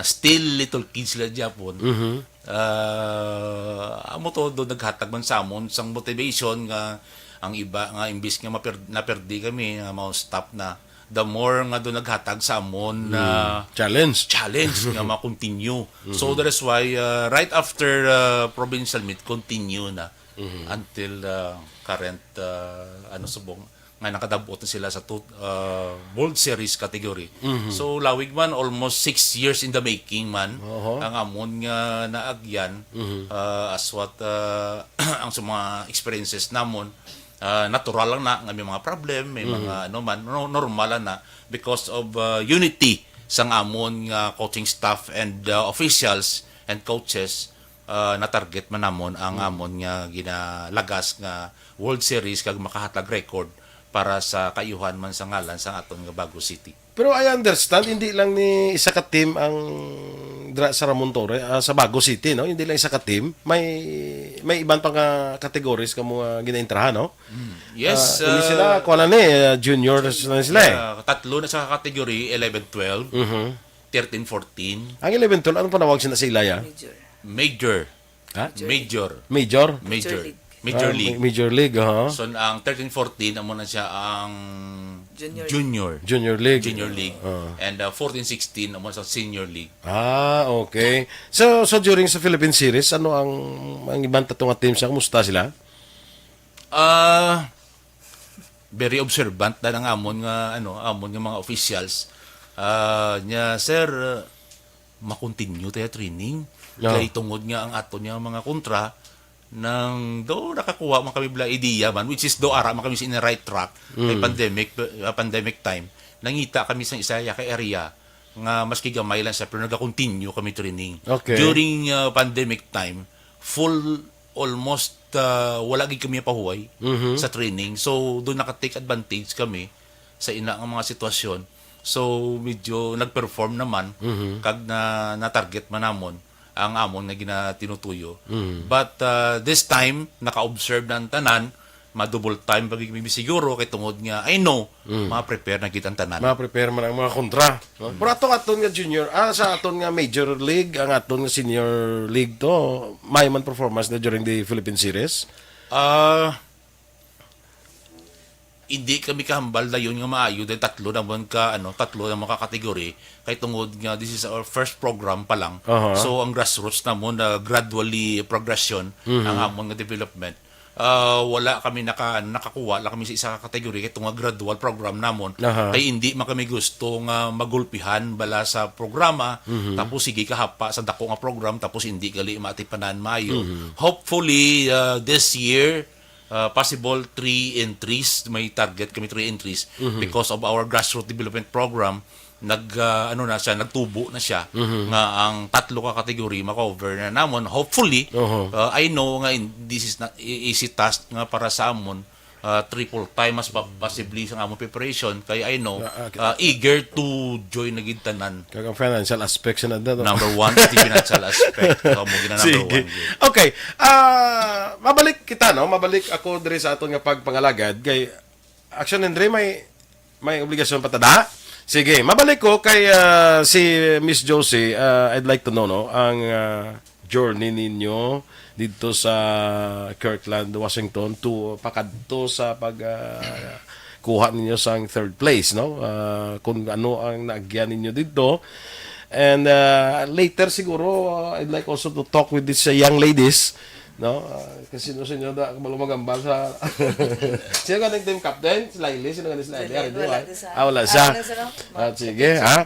still little kids sila gyapon. Mhm. Ah, amo to, do naghatag man sa amon sang motivation nga ang iba nga imbis nga maper-, naperdi kami, nga mao stop na. The more nga do naghatag sa amon na Mm. Challenge. challenge nga ma-continue. So, Mhm. that is why, uh, right after, uh, provincial meet, continue na Mhm. until, uh, current, uh, ano, subong, nga nakadabot na sila sa tut-, uh, World Series category. Mhm. So, lawig man, almost six years in the making man, Oho. ang amon nga naagyan, Mhm. uh, as what, uh, ang sa mga experiences namon, ah, natural lang na nga may mga problem, may Mhm. mga ano man, no, normal lang na because of, ah, unity sang amon nga coaching staff and, ah, officials and coaches, ah, na-target man namon ang Mhm. amon nga ginalagas nga World Series kag makahatag record para sa kaayuhan man sa ngalan sa aton nga Bago City. Pero I understand, hindi lang ni isa ka team ang dra sa Ramon Torres, ah, sa Bago City, no? Hindi lang isa ka team. May, may iban pa nga categories ka mga ginaintrahan, no? Mm. Yes, Ah, hindi sila, ah, kuha na ni, ah, junior na sila eh. Yeah, tatlo na sa category, eleven twelve, Mhm. thirteen fourteen. Ang eleven twelve, ano panawag sila sa ilaya? Major. Major. Ha? Major. Major? Major. Major League. Major Ah, League. ma-, Major League, aha. So, ang thirteen fourteen, amo na siya ang Junior. Junior. Junior League. Junior League. Ah. And, uh, fourteen sixteen, amo sa Senior League. Ah, okay. So, so during sa Philippine Series, ano ang, ang iban ta to nga teams, kumusta sila? Ah, very observant na ang amon nga, ano, amon nga mga officials. Ah, niya, "Sir, uh, ma-continue tayo training." Ah. Kay tungod nga ang ato niya mga kontra, nang do nakakuha man kami bala idea man, which is do ara man kami sa in the right track, may Mm. pandemic, uh, pandemic time. nangita kami sa isa ka area nga maski gamay lang siya, pero naga-continue kami training. Okay. During uh, pandemic time, full, almost uh, wala gid kami pahuway Mhm. sa training. So, doon naka-take advantage kami sa ina nga mga sitwasyon. So, medyo nag-perform naman, kag na, na-target man namon ang amon nga ginatinutuyo. But uh, this time, naka-observe na ang tanan, ma-double time pa gid mi siguro kay tungod nga I know, ma-prepare na gid ang tanan. Ma-prepare man ang mga kontra. No? Pero ato aton nga junior, ah, sa aton nga major league, ang aton nga senior league to, may man performance na during the Philippine Series. Ah, hindi kami kahambal dayon nga maayo dahil tatlo naman ka ano, tatlo naman ka category, kay tungod nga this is our first program pa lang. Aha. So ang grassroots namon na gradually progression ang amon nga development. Ah, wala kami naka nakakuha lang kami sa isa ka category kay tungod gradual program namon. Aha. Kay hindi man kami gusto nga magulpihan bala sa programa, tapos sige kahapa sa dako nga program tapos hindi gali maatipanan maayo. Hopefully uh, this year uh, possible three entries, may target kami three entries because of our grassroots development program. Nag uh, ano na siya, nagtubo na siya nga ang tatlo ka category ma-cover na namon. Hopefully, Oho. uh, I know nga in, this is not e- easy task nga para sa amon uh, triple time mas pa- possibly sa amon preparation kay I know Ah, ah, uh, eager to join na gid tanan. Kag ang financial aspect sa nada. Number one is the financial aspect. Ikaw mo gina number Sige. One. Okay. Ah, mabalik kita, no? Mabalik ako diri sa aton nga pagpangalagad kay Action Henry, may may obligasyon pa ta da? Sige, mabalik ko kay ah, si Miss Josie. Ah, I'd like to know, no, ang ah, journey ninyo dito sa Kirtland, Washington to pakadto sa pag ah, kuha ninyo sang third place, no? Ah, kung ano ang naagyan ninyo dito. And ah, later siguro, ah, I'd like also to talk with these ah, young ladies, no? Ah, kasi no, sa inyo da, kabalo magambal sa sino ka team captain? Si Laili, sino ka ni si Laili? Wala, Ari, di ba? wala din sa- Ah, wala Ah, siya. wala sila. Ah, sige, ha?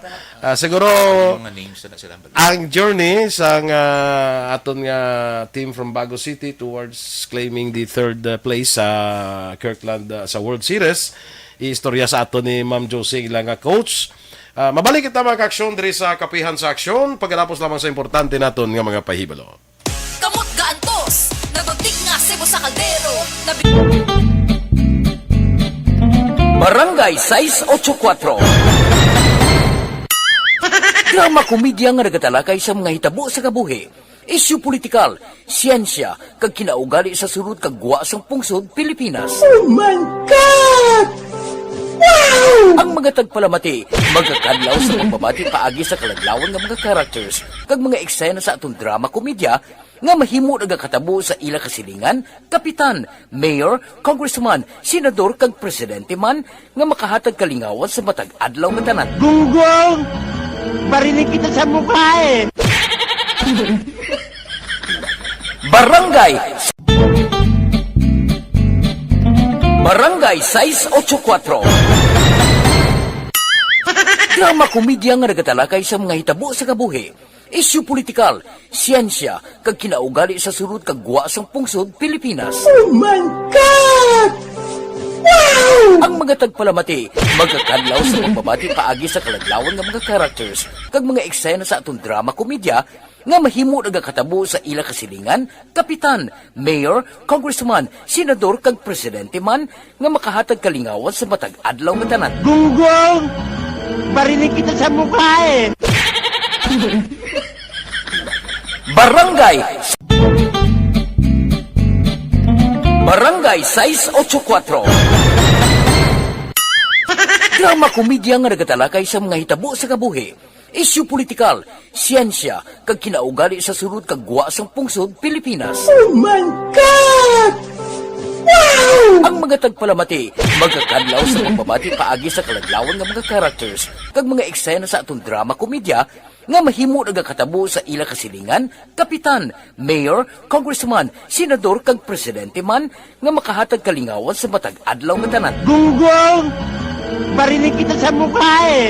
Ah, siguro, Mga names na sila. ang journey sang ah, aton nga team from Bago City towards claiming the third uh, place sa Kirtland uh, sa World Series, iistorya sa aton ni Ma'am Josie, ila nga coach. Ah, mabalik kita, mga ka-aksyon, diri sa Kapihan sa Aksyon, pagkatapos lamang sa importante naton nga mga pahibalo. Kamot gaantos, nagutik nga sebo sa kaldero, nabi- Barangay sais ocho kuatro. Drama komedya nga nagatalakay sa mga hitabo sa kabuhi, isyu politikal, siyensya, kag kinaugali sa sulod kag gwa sang pungsod Pilipinas. Oh my God! Wow! Ang mga tagpalamati magakadlaw sa pagbabati paagi sa kaladlawan nga mga characters kag mga eksena sa aton drama komedya nga mahimo nagakatabo sa ila kasilingan, kapitan, mayor, congressman, senador, kag presidente man nga makahatag kalingawan sa matag adlaw nga tanan. Gunggong! Barinig kita sa mukha eh! Barangay Barangay sais ocho kuatro. Drama komedya nga nagatalakay sa mga hitabo sa kabuhi, isyu politikal, siyensya, kag kinaugali sa sulod kag gwa sang pungsod Pilipinas. Oh my God! Wow! Ang mga tagpalamati magakadlaw sa pagbabati paagi sa kaladlawan nga mga characters kag mga eksena sa aton drama komedya nga mahimo nagakatabo sa ila kasilingan, kapitan, mayor, congressman, senador, kag presidente man nga makahatag kalingawan sa matag adlaw nga tanan. Gunggong! Barinig kita sa mukha eh! Barangay Barangay sais ocho kuatro. Drama komedya nga nagatalakay sa mga hitabo sa kabuhi, isyu politikal, siyensya, kag kinaugali sa sulod kag gwa sang pungsod Pilipinas. Oh my God! Wow! Ang mga tagpalamati magakadlaw sa pagbabati paagi sa kaladlawan nga mga characters kag mga eksena sa aton drama komedya nga mahimo nagakatabo sa ila kasilingan, kapitan, mayor, congressman, senador, kag presidente man nga makahatag kalingawan sa matag adlaw nga tanan. Gunggong! Barinig kita sa mukha eh!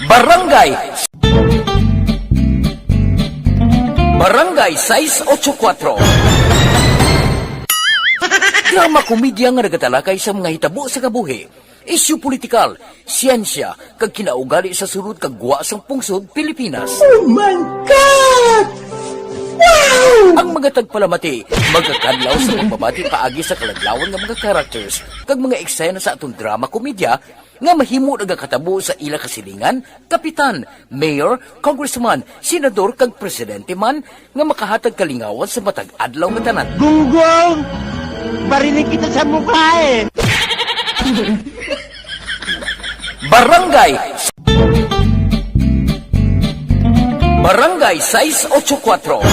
Barangay Barangay sais ocho kuatro. Drama komedya nga nagatalakay sa mga hitabo sa kabuhi, isyu politikal, siyensya, kag kinaugali sa sulod kag gwa sang pungsod Pilipinas. Oh my God! Wow! Ang mga tagpalamati magakadlaw sa pagbabati paagi sa kaladlawan nga mga characters kag mga eksena sa aton drama komedya nga mahimo nagakatabo sa ila kasilingan, kapitan, mayor, congressman, senador, kag presidente man nga makahatag kalingawan sa matag adlaw nga tanan. Gunggong! Barinig kita sa mukha eh! Barangay Barangay sais ocho kuwatro.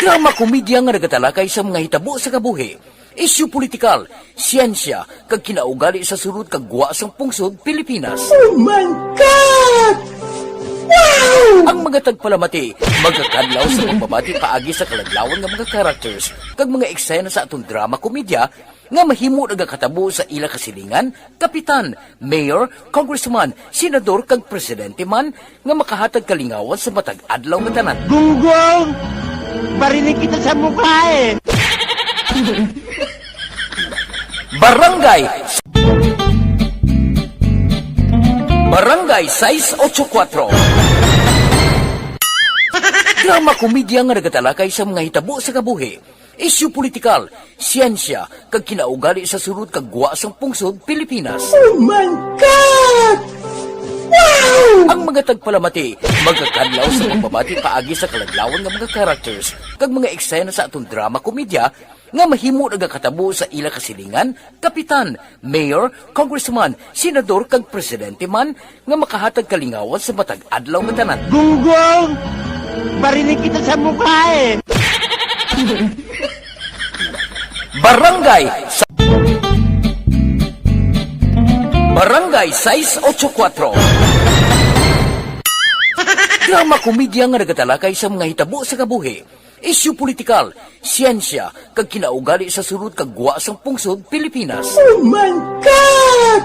Drama komedya nga nagatalakay sa mga hitabo sa kabuhi, isyu politikal, siyensya, kag kinaugali sa sulod kag gwa sang pungsod Pilipinas. Oh my God! Wow! Ang mga tagpalamati magakadlaw sa pagbabati paagi sa kaladlawan nga mga characters kag mga eksena sa aton drama komedya nga mahimo nagakatabo sa ila kasilingan, kapitan, mayor, congressman, senador, kag presidente man nga makahatag kalingawan sa matag adlaw nga tanan. Gunggong! Barinig kita sa mukha eh! Barangay Barangay sais ocho kuwatro. Drama komedya nga nagatalakay sa mga hitabo sa kabuhi, isyu politikal, siyensya, kag kinaugali sa sulod kag gwa sang pungsod Pilipinas. Oh my God! Wow! Ang mga tagpalamati magakadlaw sa pagbabati paagi sa kaladlawan nga mga characters kag mga eksena sa aton drama komedya nga mahimo nagakatabo sa ila kasilingan, kapitan, mayor, congressman, senador, kag presidente man nga makahatag kalingawan sa matag adlaw nga tanan. Gunggong! Barinig kita sa mukha eh! Barangay sa Barangay sais ocho kuwatro. Drama komedya nga nagatalakay sa mga hitabo sa kabuhi, isyu politikal, siyensya, kag kinaugali sa sulod kag gwa sang pungsod Pilipinas. Oh my God!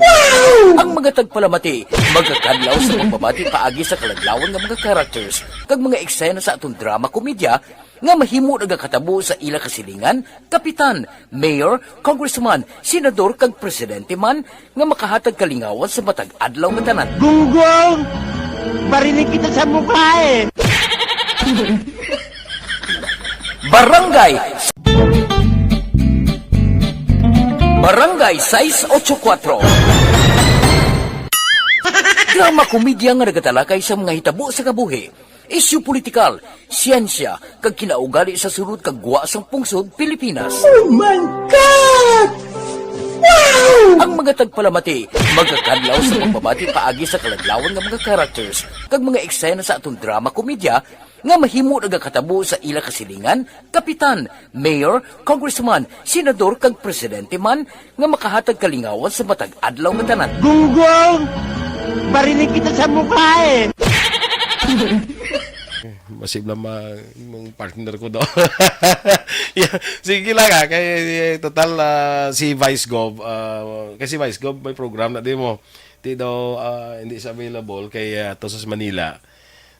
Wow! Ang mga tagpalamati magakadlaw sa pagbabati paagi sa kaladlawan nga mga characters kag mga eksena sa aton drama komedya nga mahimo nagakatabo sa ila kasilingan, kapitan, mayor, congressman, senador, kag presidente man nga makahatag kalingawan sa matag adlaw nga tanan. Gunggong! Barinig kita sa mukha eh! Barangay Barangay sais ocho kuwatro. Drama komedya nga nagatalakay sa mga hitabo sa kabuhi, isyu politikal, siyensya, kag kinaugali sa sulod kag gwa sang pungsod Pilipinas. Oh my God! Wow! Ang mga tagpalamati magakadlaw sa pagbabati paagi sa kaladlawan nga mga characters kag mga eksena sa aton drama komedya nga mahimo nagakatabo sa ila kasilingan, kapitan, mayor, congressman, senador, kag presidente man nga makahatag kalingawan sa matag adlaw nga tanan. Gunggong! Barinig kita sa mukha eh! Masib lang ma-, mong partner ko daw. Yeah, sige lang, ah, kay, eh, total, ah, si Vice Gov, ah, kay si Vice Gov may program na di mo. Di daw, ah, hindi siya available kay, ah, to sa Manila.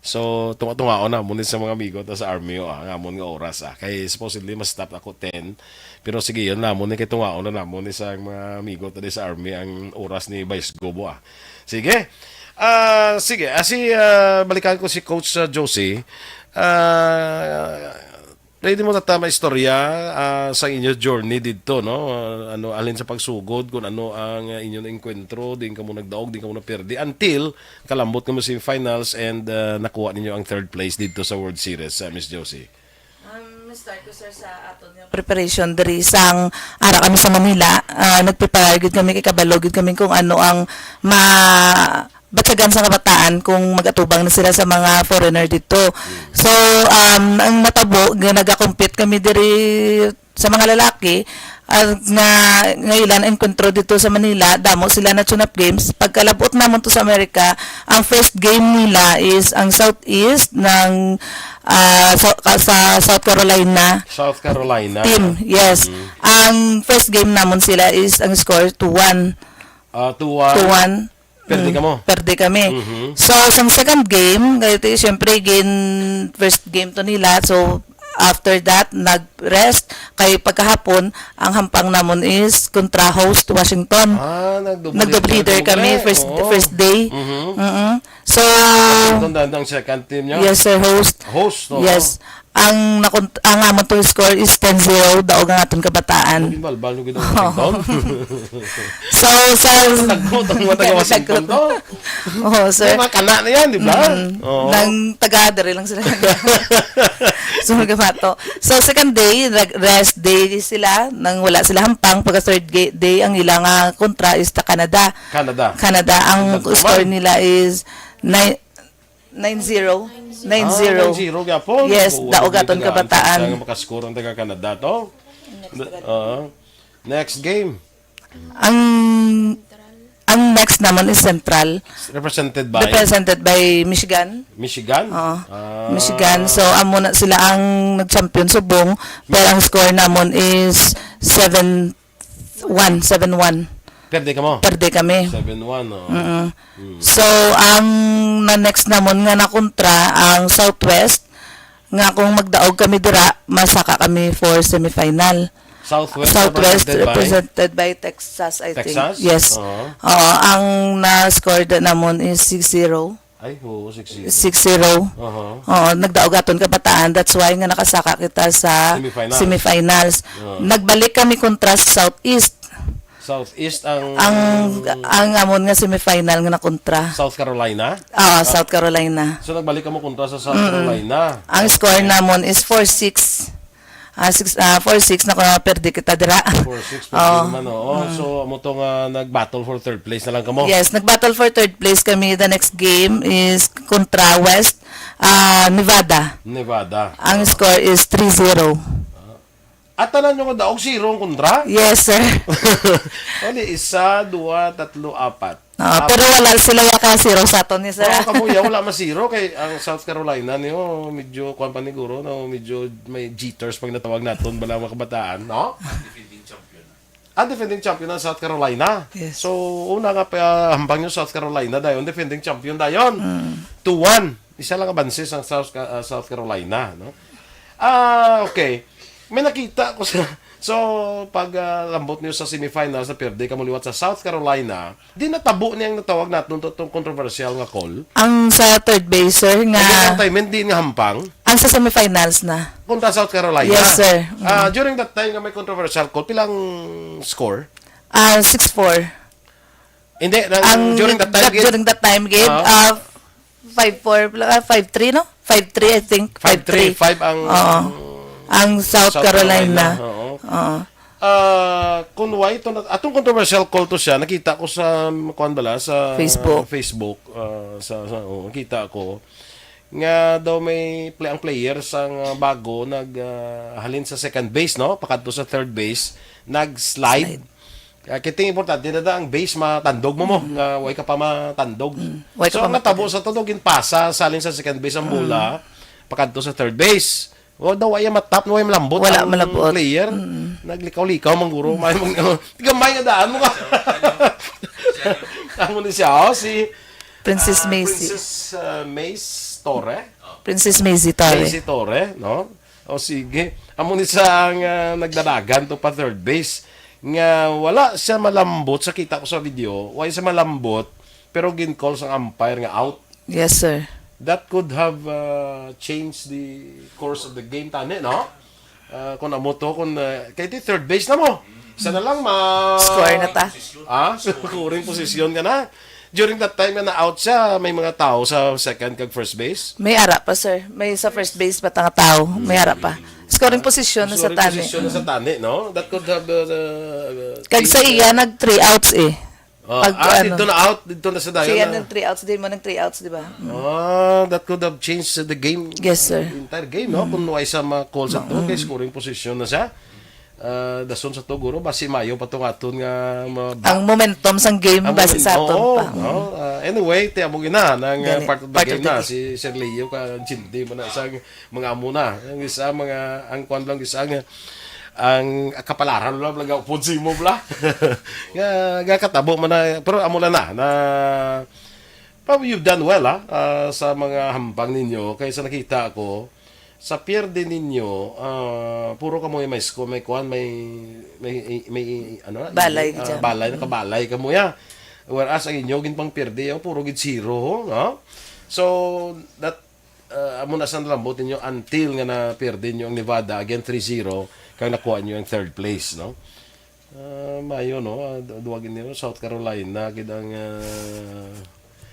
So, tunga-tungaon namon ni sa mga amigo ta sa army, oh, ah, ang amon nga oras, ah. Kay supposedly, ma-stop ako ten. Pero sige, yun namon ni kay tungaon na namon ni sa mga amigo ta di sa army ang oras ni Vice Gobo, ah. Sige. Ah, sige, ah, si, ah, balikan ko si Coach, ah, Josie. Ah, pwede mo tata maistorya, ah, sa inyo journey didto, no? Ah, ano, alin sa pagsugod, kung ano ang, ah, inyong engkwentro, din kamo nagdaog, din kamo naperde, until kalambot kamo semifinals and, ah, nakuha ninyo ang third place didto sa World Series, ah, Miss Josie? Um, start ko, sir, sa aton nga preparation diri sang ara kami sa Manila. Ah, nagprepare gid kami kay kabalo gid kami kung ano ang ma-, batyagan sa kabataan kung mag-atubang na sila sa mga foreigner dito. So, um, ang natabo, nga nagakompete kami diri sa mga lalaki, ah, nga, nga ilan enkwentro dito sa Manila, damo sila na tune-up games. Pagkalabot namon to sa Amerika, ang first game nila is ang Southeast ng, ah, sa, ka-, sa South Carolina South Carolina. Team. Yes. Mm. Ang first game namon sila is ang score two one. Ah, two one. Two one. Perde Mm, ka mo? Perde kami. Mhm. So, sa second game, kaya ito, syempre, again, first game to nila. So, After that, nag-rest. Kay pagkahapon, ang hampang namon is kontra host Washington. Ah, nag-double Nag-double header header mo kami, pala. First, Oo. first day. Mhm. Mm-mm. So, Washington, dan-, ang second team niya? Yes, sir, host. Host, oo. Yes. Ang nakon-, ang amon to score is ten zero, daog ang aton kabataan. Ang balbal nyo gid ang Oo. Washington. So, sa Nagbuot ang mga taga Washington Nagbuot. to. Oo, sir. May mga kana na yan, di ba? Mm. Oo. Nang taga, diri lang sila. So, magamato. So, second day, nag-, rest day sila. Nang wala sila hampang, pagka third ga-, day, ang ilang, ah, kontra is ta Canada. Canada. Canada, ang Nagtuman. score nila is nine, nine zero. Ah, nine zero. nine zero gyapon. Yes, Oo, daog aton nila ang kabataan. chance nga makascore ang taga Canada to. Next Na-, na. ah. Next game. Ang, ang next naman is Central. Represented by? Represented by Michigan. Michigan? Oo. Ah. Michigan. So, amo na sila ang nag-champion subong, pero ang score namon is seven one, seven one. Perde ka mo? Perde kami. Seven one, oh. Mm-mm. Mm. So, ang na-next namon nga nakontra ang Southwest, nga kung magdaog kami dira, masaka kami for semifinal. Southwest Southwest represented by? represented by Texas, I think. Texas? Yes. Oo. Oo, ang na-score da namon is six zero. Ay, oo, six zero. Six zero. Aha. Oo, nagdaog aton kabataan. That's why nga nakasaka kita sa Semifinals. semifinals. Oo. Nagbalik kami kontra sa Southeast. Southeast ang Ang, ang amon nga semifinal nga nakontra. South Carolina? Oo, Ah, South Carolina. so nagbalik kamo kontra sa South Mm-mm. Carolina. Ang Okay. score namon is four six. Ah, six, ah, four six na ko na perde kita dira. Four six, pwede Oo. naman, oo. Mm. So, amo to nga nag-battle for third place na lang kamo? Yes, nag-battle for third place kami. The next game is kontra West, ah, Nevada. Nevada. Ang Oo. score is three zero. Ah. At tanan nyo nga daog zero ang kontra? Yes, sir. Ano, isa, dua, tatlo, apat. Ah, Apat. pero wala sila yaka zero sa aton ni, sir. Oo, kamo ya, wala ma-zero kay ang South Carolina niyo, medyo, kuwan pa ni guro, no? Medyo may jitters pag natawag naton, bala, mga kabataan, no? Defending champion. Ah, defending champion ang South Carolina. Yes. So, una nga pa, hampang nyo South Carolina dayon, defending champion dayon. Mm. Two one. Isa lang abanse sang South Ca-, ah, South Carolina, no? Ah, okay. May nakita ko sa, so, pag, ah, lambot niyo sa semifinals, na perde kamo liwat sa South Carolina, di natabo niya ang natawag naton to, tong controversial nga call. Ang sa third base, sir, nga Ang time, hindi nga hampang. Ang sa semifinals na. Kontra South Carolina. Yes, sir. Mm. Ah, during that time nga may controversial call, pilang score? Ah, six four. Hindi, nang, Ang during that time, that, gid? during that time, gid, Ah. ah, five four, ah, five three, no? Five three, I think. Five three, Five three. five ang Oo. Ang South South Carolina. Carolina, oo. Oo. Ah, kung why ito na, atong controversial call to siya, nakita ko sa, kuwan bala, sa Facebook. Facebook, ah, sa, sa, oo, nakita ko nga daw may play, ang player sang, ah, bago nag, ah, halin sa second base, no? Pakadto sa third base, nag-slide. Slide. Ah, kaya importante na da ang base matandog mo mo, Mm. nga way ka pa matandog. Mm. Way ka So, pa ang natabo matandog. sa tunog, ginpasa, salin sa second base ang Mm. bola, pakadto sa third base. O, daw, way matap, way malambot Wala ang malambot. player. Mm. Naglikaw-likaw, mangguro, may mang-, gamay nga daan mo ka. Amo ni siya, oh, si, Princess ah, Macy. Princess, ah, Mace Torre. Princess Macy Torre. Macy Torre, no? O, sige. Amo ni siya ang, ah, nagdadagan to pa third base. Nga wala siya malambot sa kita ko sa video. Wala siya malambot, pero gin-call sang umpire nga out. Yes, sir. That could have, uh, changed the course of the game, tani, no? Uh, kung amo to, kung, uh, kay di third base na mo. Isa na lang, ma- Score na ta. Ah, scoring position ka na. During that time nga na-out siya, may mga tao sa second kag first base? May ara pa, sir. May sa first base pa nga tao. May ara pa. Scoring position na sa Scoring tani. position na sa tani, no? That could have, uh, uh, Kag sa changed iya, the nag three outs eh. Oh, Pag ah, ano, dito na out, dito na sa dayon siya na. nag three outs, di mo nag three outs, di ba? Mm. Ah, that could have changed the game, Yes, sir. the entire game, no? Mm. Kung wala sa ma-call sa to, Mm. kay scoring position na siya. Ah, dason sa to, guro, basi mayo pa to nga aton nga ma-, Ang momentum sang game, ang basi sa momentum, aton oo, pa. Mm. no? Ah, anyway, ti amo gina, nang, ah, Gani, part of the part of game the na, game. si Sir Leo ka, Jindi mo na, isang mga amo na. Ang isa, mga, ang kwan lang, isa nga, ang kapalaran lang, lang, upod si mo, bla. Nga, nga katabo man na, pero amo lang na, na, pa, you've done well, ah, ah, sa mga hampang ninyo, kay sa nakita ko, Sa pierde ninyo, ah, puro kamo may score, may kuan, may, may, may, ano na, Balay, ah, dyan. balay, Mm. nakabalay kamo ya. Whereas ang inyo, ginpangpierde, oh, puro gid zero, no? So, that, ah, amo na sa nalambot ninyo until nga napierde nyo ang Nevada, again, three zero, kag nakuha nyo ang third place, no? Ah, mayo, no? Ah, du-, duwag ninyo, South Carolina, gid ang, ah,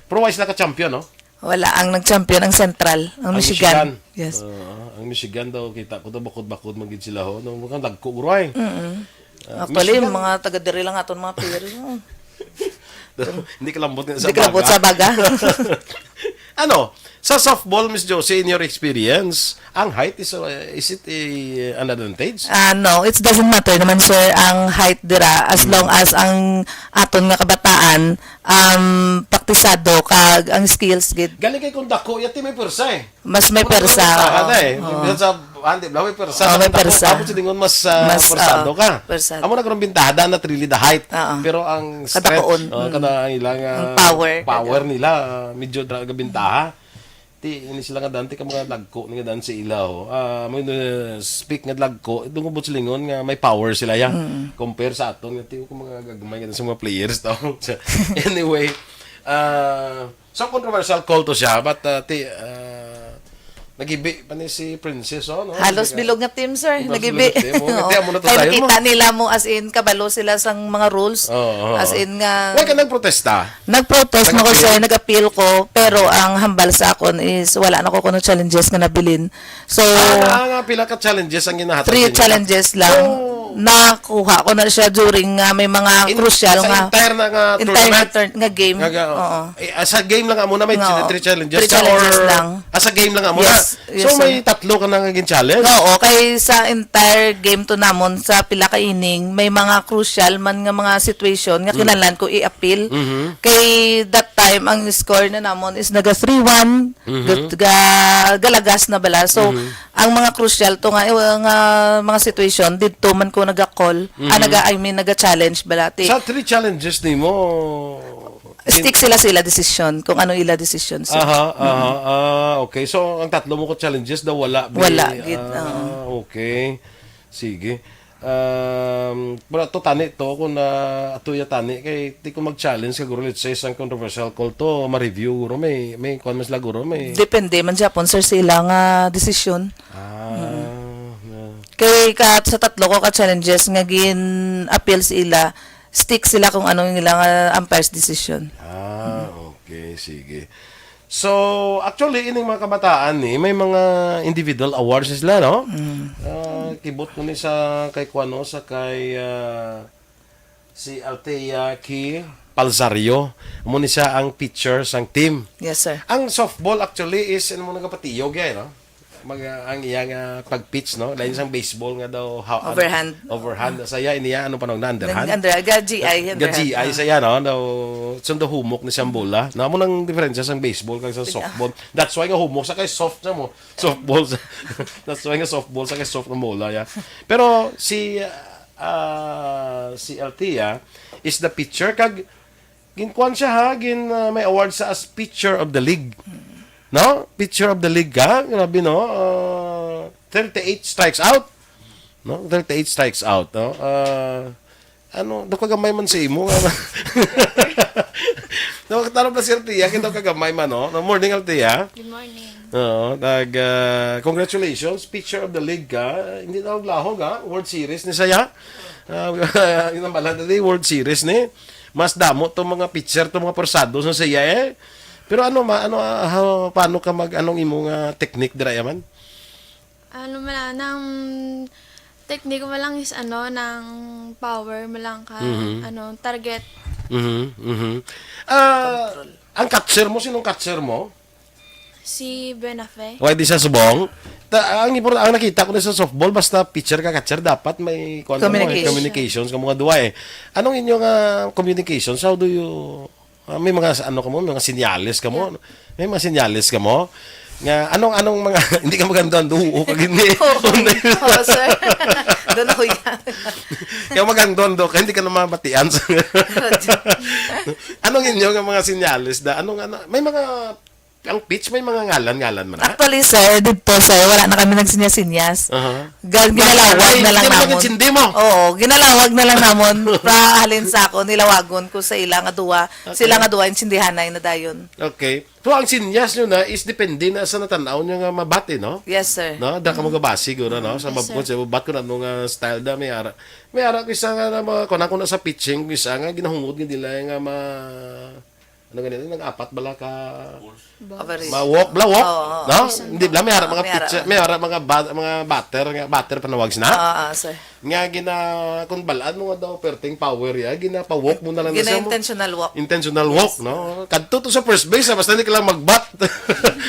pero wala sila ka-champion, no? Wala. Ang nag-champion ang Central, ang Ang Michigan. Michigan. Yes. Ah, ang Michigan daw, kita ko daw, bakod-bakod man gid sila, ho. No, mukhang dagko, guro, ay. Mm-mm. Ah, Actually, Michigan. mga taga diri lang aton mga players, no? Hindi kalambot nga sa Hindi kalambot baga. sa baga. Ano, sa softball, Miss Josie, in your experience, ang height is, uh, is it a, an advantage? Ah, no, it doesn't matter naman, sir, ang height dira, as Mm. long as ang aton nga kabataan, um, praktisado kag ang skills gid. Galing kay kung dako, yati may pwersa eh. Mas may Kung pwersa, dako, oo, na eh. oo. Minsan sa, ah, di ba, may pwersa, Oo, may kung dako, pwersa. tapos silingon mas, ah, Mas, pwersado oo, ka. pwersado. Amo na karon bintaha, not really the height. Oo. Pero ang strength, Kadakuon. oh, Mm. kada ang ilang, Ang ah, power. power nila, ah, medyo dra-, gabintaha. Ti, ini sila nga dante ka mga dagko ni nga dan sa ila, oh. Ah, mo, uh, speak nga dagko, itong ubot silingon nga may power sila ya. Mm. Compare sa aton nga ti ko mga gagmay nga sa mga players to. So, anyway, ah, so controversial call to siya, but, ah, ti, ah, nagibi pa ni si Princess, oh, no? Halos Nagibi ka. bilog nga team, sir. Halos Nagibi. bilog nga team. Oh, Oo. kaya amo na to Kaya tayo, no? nakita nila mo as in kabalo sila sang mga rules. Oo, oo. As in nga Why ka nagprotesta? Nag-protest na ko, Nag-appeal? sir, nag-appeal ko, pero ang hambal sa akon is wala na ko kuno challenges nga nabilin. So, Ah, nga, nga, pila ka challenges ang ginahatag Three ninyo? challenges lang. Oh. Nakuha ko na siya during nga may mga In-, crucial sa nga entire na nga entire tournament? nga tur-, nga game. Nga, nga, Oo. eh, ah, sa game lang amo na may Nga, three challenges three ka, challenges or lang. Ah, sa game lang amo na? Yes, yes, So, may sir. tatlo ka na nga gin-challenge? Oo, kay sa entire game to namon, sa pila ka inning, may mga crucial man nga mga situation nga Mm. kinahanglan ko i-appeal. Mhm. Kay that time, ang score na namon is naga three one, Mhm. ga-, ga-, galagas na bala. So, Mhm. ang mga crucial to nga, eh, nga mga situation, didto man ko naga-call, Mhm. ah, naga, I mean, naga-challenge bala. Ti- Sa three challenges nimo, Stick sila sa ila desisyon, kung ano ila desisyon, sir. Aha, aha, Mm. ah, okay. So, ang tatlo mo ko challenges daw wala, bi-, Wala, gid, ah, oo. okay. Sige. Um, pero ato tani to, kung na, ato ya tani, kay di ko mag-challenge, siguro, let's say, sang controversial call to, ma-review, guro, may, may, kuwan man sila, guro, may Depende man siya pon, sir, sa ila nga desisyon. Ah, Mm. na. Kay ka, sa tatlo ko ka challenges nga gin-appeal sa ila, stick sila kung ano ang ilang, ah, umpire's decision. Ah, Mm. okay, sige. So, actually, ining mga kabataan ni, may mga individual awards sila, no? Mm. Ah, kibot ko ni sa kay kuano, sa kay, ah, si Althea Ki Palzario. Amo ni siya ang pitcher sang team. Yes, sir. Ang softball, actually, is, ano mo, nagapatiyog yan, no? Mag, ah, ang iya nga pag-pitch, no? Lain sang baseball nga daw, ha-, ano, Overhand. overhand. Sa iya, iniya, ano pa nung na, underhand? Nag-, under-, ga G I, Ga underhand, G I ah. sa iya, no? Daw, sundo humok ni siyang bola. Na mo nang diferensya sang baseball kag sa Sige. softball. That's why nga humok sa kay soft sa mo. Softball sa, that's why nga softball sa kay soft na bola, ya. Pero si, ah, si Althea is the pitcher kag Ginkuan siya, ha, gin, ah, may award sa as pitcher of the league. No? Pitcher of the league ka? Grabe, no? Ah, thirty-eight strikes out. No? Thirty-eight strikes out, no? Ah, ano, daw kagamay man sa imo. No, tarong pa si Althea, kita kagamay man, no? No, morning, Althea. Good morning. Oo, tag, ah, congratulations, pitcher of the league ka. Hindi na lahog, ha? World Series ni saya. Ah, yung nambala na di, World Series ni. Mas damo to mga pitcher, to mga persado sa siya, eh. Pero ano ma-, ano, ah, how, paano ka mag-, anong imo nga technique dira, yaman? Ano man lang, nang technique mo lang is ano, nang power mo lang ka, Mhm. ano, target. Mhm, mhm. Ah, Control. ang catcher mo, sinong catcher mo? Si Benafe. Why di siya subong? Ta-, ang import-, ang nakita ko na sa softball, basta pitcher ka, catcher, dapat may kuwan ka mo, eh, Communication. communications ka mga duwa, eh. Anong inyo nga communications? How do you, ah, may mga s-, ano ka mo, mga sinyales ka mo? Yeah. May mga sinyales ka mo? Nga, anong, anong mga, hindi ka maganda ang duo ka gini. Oo. Oo, sir. Doon ako yan. Kaya maganda ang duo ka, hindi ka na mabatian. Anong inyo nga mga sinyales da? Anong, ano, may mga Ang pitch may mga ngalan-ngalan man na? Actually, sir, dito, sir, wala na kami nagsinyas-sinyas. Aha. Gan ginalawag Ay, na lang hindi mo namon. nag-intindi mo? Oo, ginalawag na lang namon. Para halin sa ako, nilawagon ko sa ila nga duwa. Sila nga duwa, intindihanay na dayon. Okay. So, ang sinyas nyo na is depende na sa natanaw nyo nga mabati, no? Yes, sir. No, da ka mo gabasi guro, no? Sa Yes, mabukod sir. sa bat ko na nung ah, style da may ara. May ara ko isa nga na mga kuan ko na sa pitching, ko isa nga ginahungod nga dila nga ma ano ganito, nag-apat bala ka Average. ma walk, bla walk, Oo, oo. no? Isa Hindi bla may ara mga May ara. pitcher, may ara mga ba, mga batter nga batter panawags na. Oo, oo, sir. Nga gina kun balaan mo nga daw perting power ya, gina pa walk mo na lang na siya mo. Gina-intentional walk. Intentional walk, no? Kadto to sa first base, ah, basta hindi ka lang magbat.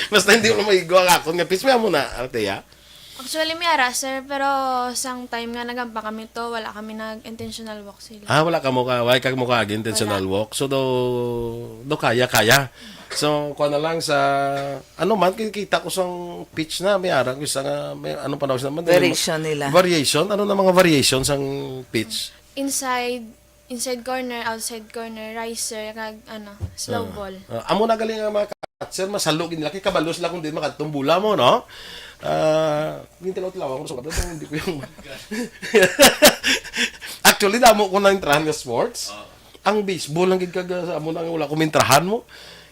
Basta hindi mo lang maigo ang akon nga pitch. May amo na, arte ya. Actually, may ara, sir, pero sang time nga naghampa kami to, wala kami nag-intentional walk sila. Ah, wala ka mo ka, wala ka mo ka intentional walk. So do do kaya kaya. So kuha na lang sa ano man kikita ko sang pitch na may ara ko isa nga may ano pa daw naman Variation nila. Variation, ano na mga variation sang pitch? Inside, inside corner, outside corner, riser, kag ano, slow ball. Ah, amo na galing ang mga catcher, masalo gid nila kay kabalo sila kung di makadtong bola mo, no? Ah, yung tilaw-tilaw ako sa kabalo, hindi ko yung Actually, damo ko na intrahan nga sports. Ang baseball lang gid kag sa amo na nga wala ko mintrahan mo.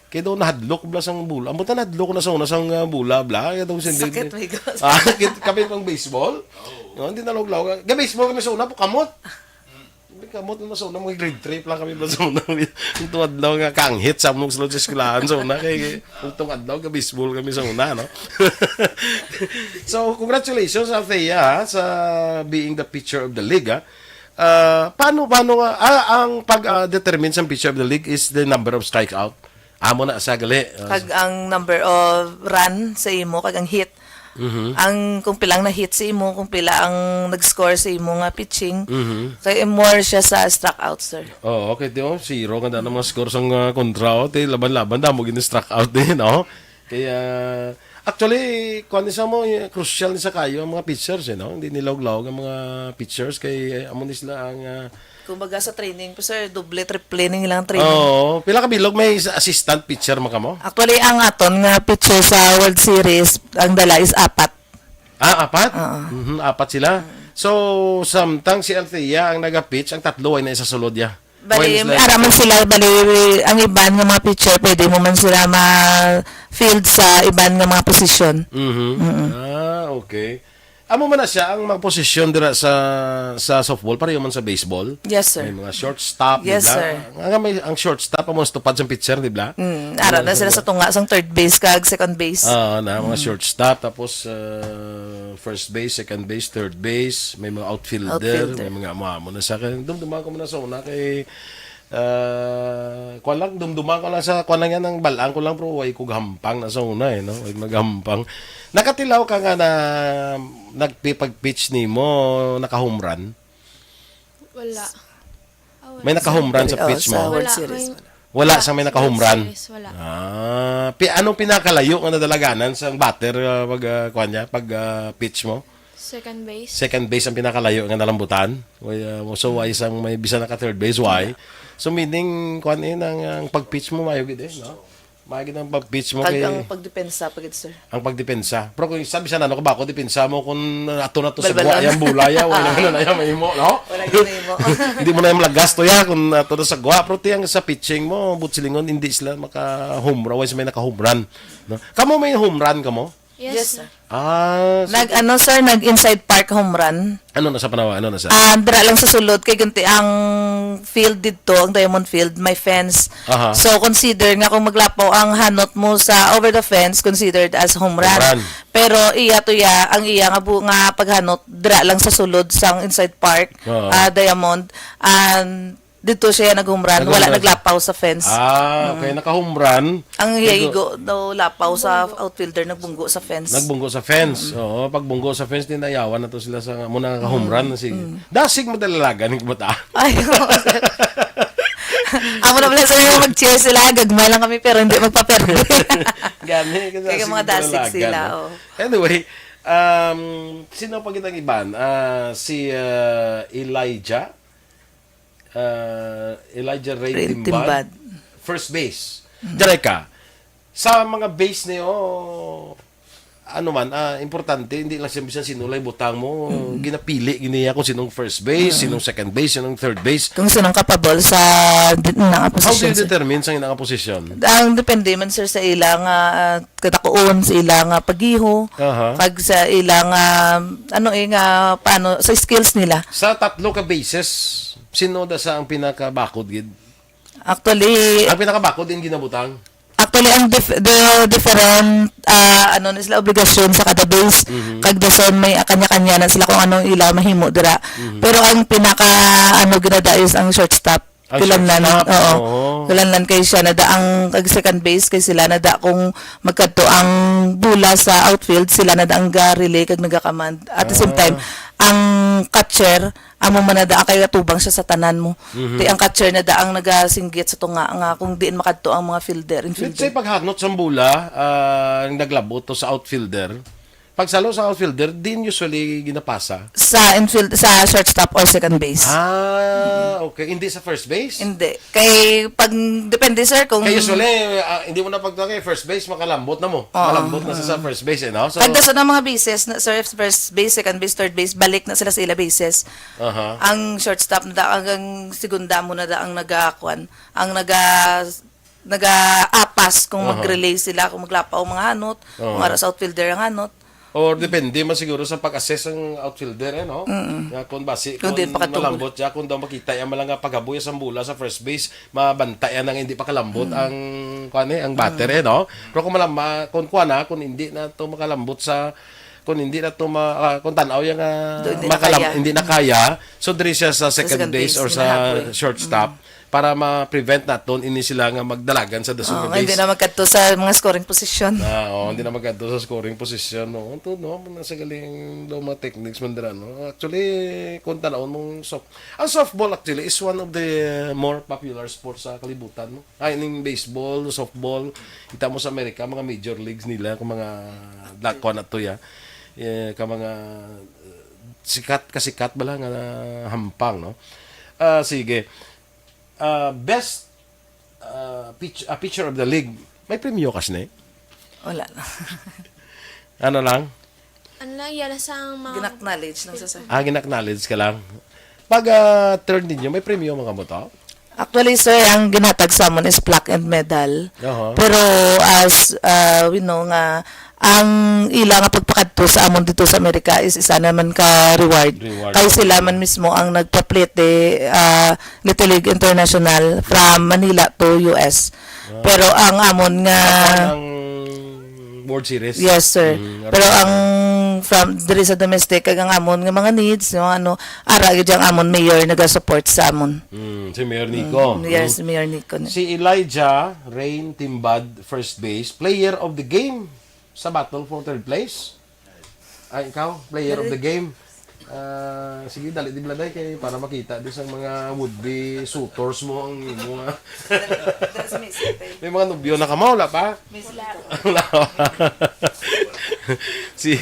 Kay daw nahadlok bala sang bola. Amo ta nahadlok na sa una sang ah, bola bla. Kay daw sindi. Sakit, my God. Ah, kit kami pang baseball. No, hindi na lawag-lawag. Ga baseball kami sa una po kamot. Hindi kamot na sa una mga grade three pa lang kami bla sa una. Ang tuwad daw nga kanghit sa among sulod sa eskwelahan sa una kay kung tong adlaw ga baseball kami sa una, no? So, congratulations Althea ha, sa being the pitcher of the league ha. Ah, paano paano nga ah, ang pag ah, determine sa pitcher of the league is the number of strikeout. Amo na sa gali. Ah, Kag ang number of run sa imo, kag ang hit. mhm. Ang kung pila ang na-hit sa imo, kung pila ang nag-score sa imo nga pitching, Mhm. kay more siya sa strikeout, sir. Oo, okay, di mo, zero nga na mga score sang ah, kontra, oh, ti laban-laban damo gini strikeout din, no? Kaya actually, kuan ni sa mo, eh, crucial ni sa kayo ang mga pitchers, eh, no? Hindi nilawag-lawag ang mga pitchers kay eh, amo ni sila ang ah, Kumbaga sa training po, sir, doble, triple ning ilang training. Oo, pila ka bilog may sa- assistant pitcher man kamo? Actually, ang aton nga pitcher sa World Series, ang dala is apat. Ah, apat? Oo. Mhm, apat sila. So, samtang si Althea ang naga-pitch, ang tatlo ay na isa sulod ya. Bali, Why is that? ara man sila, bali, ang iban nga mga pitcher, pwede mo man sila ma-field sa iban nga mga posisyon. Mhm. Ah, okay. Amo man na siya ang mga posisyon dira sa sa softball, pareho man sa baseball. Yes, sir. May mga shortstop, Yes, di ba? Sir. Ang may ang shortstop amo sa tupad sang pitcher, di ba? Mm, ara na sila sa tunga sang third base kag second base. Ah, na mga shortstop tapos uh, first base, second base, third base, may mga outfielder, Outfielder. May mga amo-amo na sa akin. Dumduman ko muna sa una kay uh, kuan lang, dumduman ko lang sa kuan lang yan ang balaan ko lang pero way ko gahampang na sa una eh, no? Way magahampang. Nakatilaw ka nga na nagpipag-pitch nimo, naka-home run? Wala. Ah, wala. May naka-home run sa Oh, pitch sa mo? World Wala, Series. may- Wala. Wala Wala. sa may naka-home run. Series, wala. Ah, pi anong pinakalayo nga nadalaganan sa batter uh, pag uh, kuan niya, pag uh, pitch mo? Second base. Second base ang pinakalayo nga nalambutan. Way, uh, so why sang may bisa naka third base, why? So meaning kuan eh ang, ang pag-pitch mo mayo gid eh, no? Mayo gid ang pag-pitch mo Kag kay ang pagdepensa pa gid, sir. Ang pagdepensa. Pero kung sabi sa nano ka ba ako depensa mo kung ato na to sa Balbalan. Guwa, yung bulaya, wala na na yung mahimo, no? Wala gid na imo. Hindi mo na yung malagas to ya kung ato na sa Guwa. Pero tiyang sa pitching mo, butsilingon, hindi sila maka-home run. Why may naka-home run? No? Kamo may home run kamo? Yes, Yes, sir. sir. Ah, so, Nag ano, sir, nag inside park home run. Ano na sa panawa? Ano na sa? Ah, dira lang sa sulod kay ganti ang field didto, ang Diamond Field, may fence. Aha. So consider nga kung maglapaw ang hanot mo sa over the fence, considered as home run. Home run. Pero iya to ya, ang iya nga bu nga paghanot dira lang sa sulod sang inside park, Oo. ah, Diamond, and dito siya nag-home run, Nag-home wala run. Naglapaw sa fence. Ah, okay. Naka-home run. Ang iya igo daw lapaw sa outfielder, nagbunggo sa fence. Nagbunggo sa fence. Oo, pag bunggo sa fence, din ayawan na to sila sa muna naka-home run na si Dasig madalalagan ng bata. Ay, oo, sir. Amo na pala sir, yung mag-cheer sila, gagmay lang kami pero hindi magpaperde. Gani, kasi Kaya Dasig mga Dasig madalalagan, sila, no? Oh. Anyway, um, sino pa kitang iban? Ah, si ah, Elijah. Ah, Elijah Ray, Ray Timbad. Timbad. First base. Diyan ka. Sa mga base niyo, ano man, ah, importante, hindi lang siya bisan sino lang butang mo, ginapili gini niya kung sinong first base, sinong second base, sinong third base. Kung sinong capable sa di-, na How do you position, sir? Determine sa ina nga posisyon? Ang depende man, sir, sa ila nga, ah, katakuon, sa ila nga pagiho, Aha. kag sa ila nga, ano, eh, nga, paano, sa skills nila. Sa tatlo ka bases, sino da sa ang pinakabakod gid? Actually, Ang pinakabakod din ginabutang? Actually, ang dif-, the different, ah, ano na sila, obligasyon sa kada base. Mhm. Kag dason may kanya-kanya na sila kung anong ila mahimo dira. Mhm. Pero ang pinaka, ano, ginada is ang shortstop. Ang Kilanlan, shortstop, oo. oo. Kilanlan kay siya na da ang kag second base kay sila na da kung magkadto ang bola sa outfield, sila na da ang ga-relay kag naga-command. At the same Ah. time, ang catcher, amo man na da kay atubang siya sa tanan mo. Mhm. Ti ang catcher na da ang nagasinggit sa tunga nga kung diin makadto ang mga fielder, Let's say, infielder. Paghanot sang bola, ah, ang naglabot to sa outfielder. Pagsalo sa outfielder, din usually ginapasa. Sa infield, sa shortstop or second base. Ah, okay. Hindi sa first base? Hindi. Kay pag depende, sir, kung Kay usually, ah, hindi mo na pagtaka, first base, makalambot na mo. Oo. Malambot na sa, sa first base, eh, no? So, Pag sa mga bases, na, sir, first base, second base, third base, balik na sila sa ila bases. Aha. Ang shortstop na da, ang, ang segunda mo na da ang nagakuan, ang naga, nagaapas kung Aha. mag-relay sila, kung maglapaw ang mga hanot, Aha. kung ara sa outfielder ang hanot. Or depende man siguro sa pag-assess ang outfielder, eh, no? Mm-mm. Nga kung basi, Kung kung di pa katungod. malambot siya, kung daw makita yung mga nga paghaboy sa bola sa first base, mabantayan na nga hindi pa kalambot Mm. ang, kuwan, eh, ang batter, Mm. eh, no? Pero kung malam-, ma-, kung kuwan na, kung hindi na to makalambot sa, kung hindi na to ma-, ah, kung tanaw yung, ah, Do-, hindi na makalam-, kaya. hindi na kaya, so diri siya sa Sa second second base base, or sa ginahaboy. shortstop Mm. para ma-prevent naton ini sila nga magdalagan sa dason Oo, nga nga hindi base. na magkadto sa mga scoring position. Ah, oo, hindi na magkadto sa scoring position, no? Ito, no? Mga sa galing daw mga techniques man dira, no? Actually, kung tanawon mong soft-, ang softball actually is one of the more popular sports sa kalibutan, no? Ay, ning baseball, softball, kita mo sa Amerika, mga major leagues nila, kung mga dakwa na to, ya. Eh, ka mga, uh, sikat, kasikat ba lang nga hampang, no? Ah, sige. Ah, best, ah, pitch-, ah, pitcher of the league. May premyo ka, sini? Wala lang. Ano lang? Ano lang, yan sa mga Gin-acknowledge lang sa, sir. Ah, gin-acknowledge ka lang. Pag, ah, third ninyo, may premyo, mga buto? Actually, sir, ang ginhatag sa amon is plaque and medal. Aha. Pero as, ah, we know nga, ang ila nga pagpakadto sa amon dito sa Amerika is isa naman ka reward. Reward. Kay sila man mismo ang nagpaplete, ah, Little League International from Manila to U S. Ah. Pero ang amon nga Ang World Series. Yes, sir. Mm, Pero ang from diri sa domestic, kag ang amon nga mga needs, yung ano, ara gyud ang amon mayor naga-support sa amon. Mm, si Mayor Nico. Mm, yes, Mm. Mayor Nico na. Si Elijah Rain Timbad, first base, player of the game sa battle for third place. Ay, ikaw, player of Dali. the game. Ah, sige, dali di bladay kay para makita di sa mga would-be suitors mo ang imo, ah. Dali, dali sa may sitay. May mga nobyo na ka mo, wala pa? May sila. Wala pa. Si,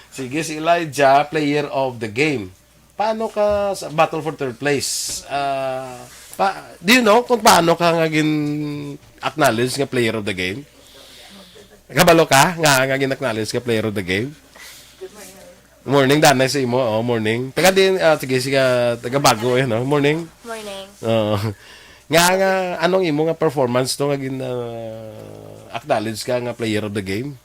sige, si Elijah, player of the game. Paano ka sa battle for third place? Ah, pa, do you know kung paano ka nga gin-acknowledge nga player of the game? Kabalo ka nga, nga gin-acknowledge nga player of the game? Morning, danay sa imo. Oh, morning. Taga din, ah, sige, sige, taga Bago, eh, no? Morning. Morning. Oo. Nga, nga, anong imo nga performance to nga gin, ah, acknowledge ka nga player of the game?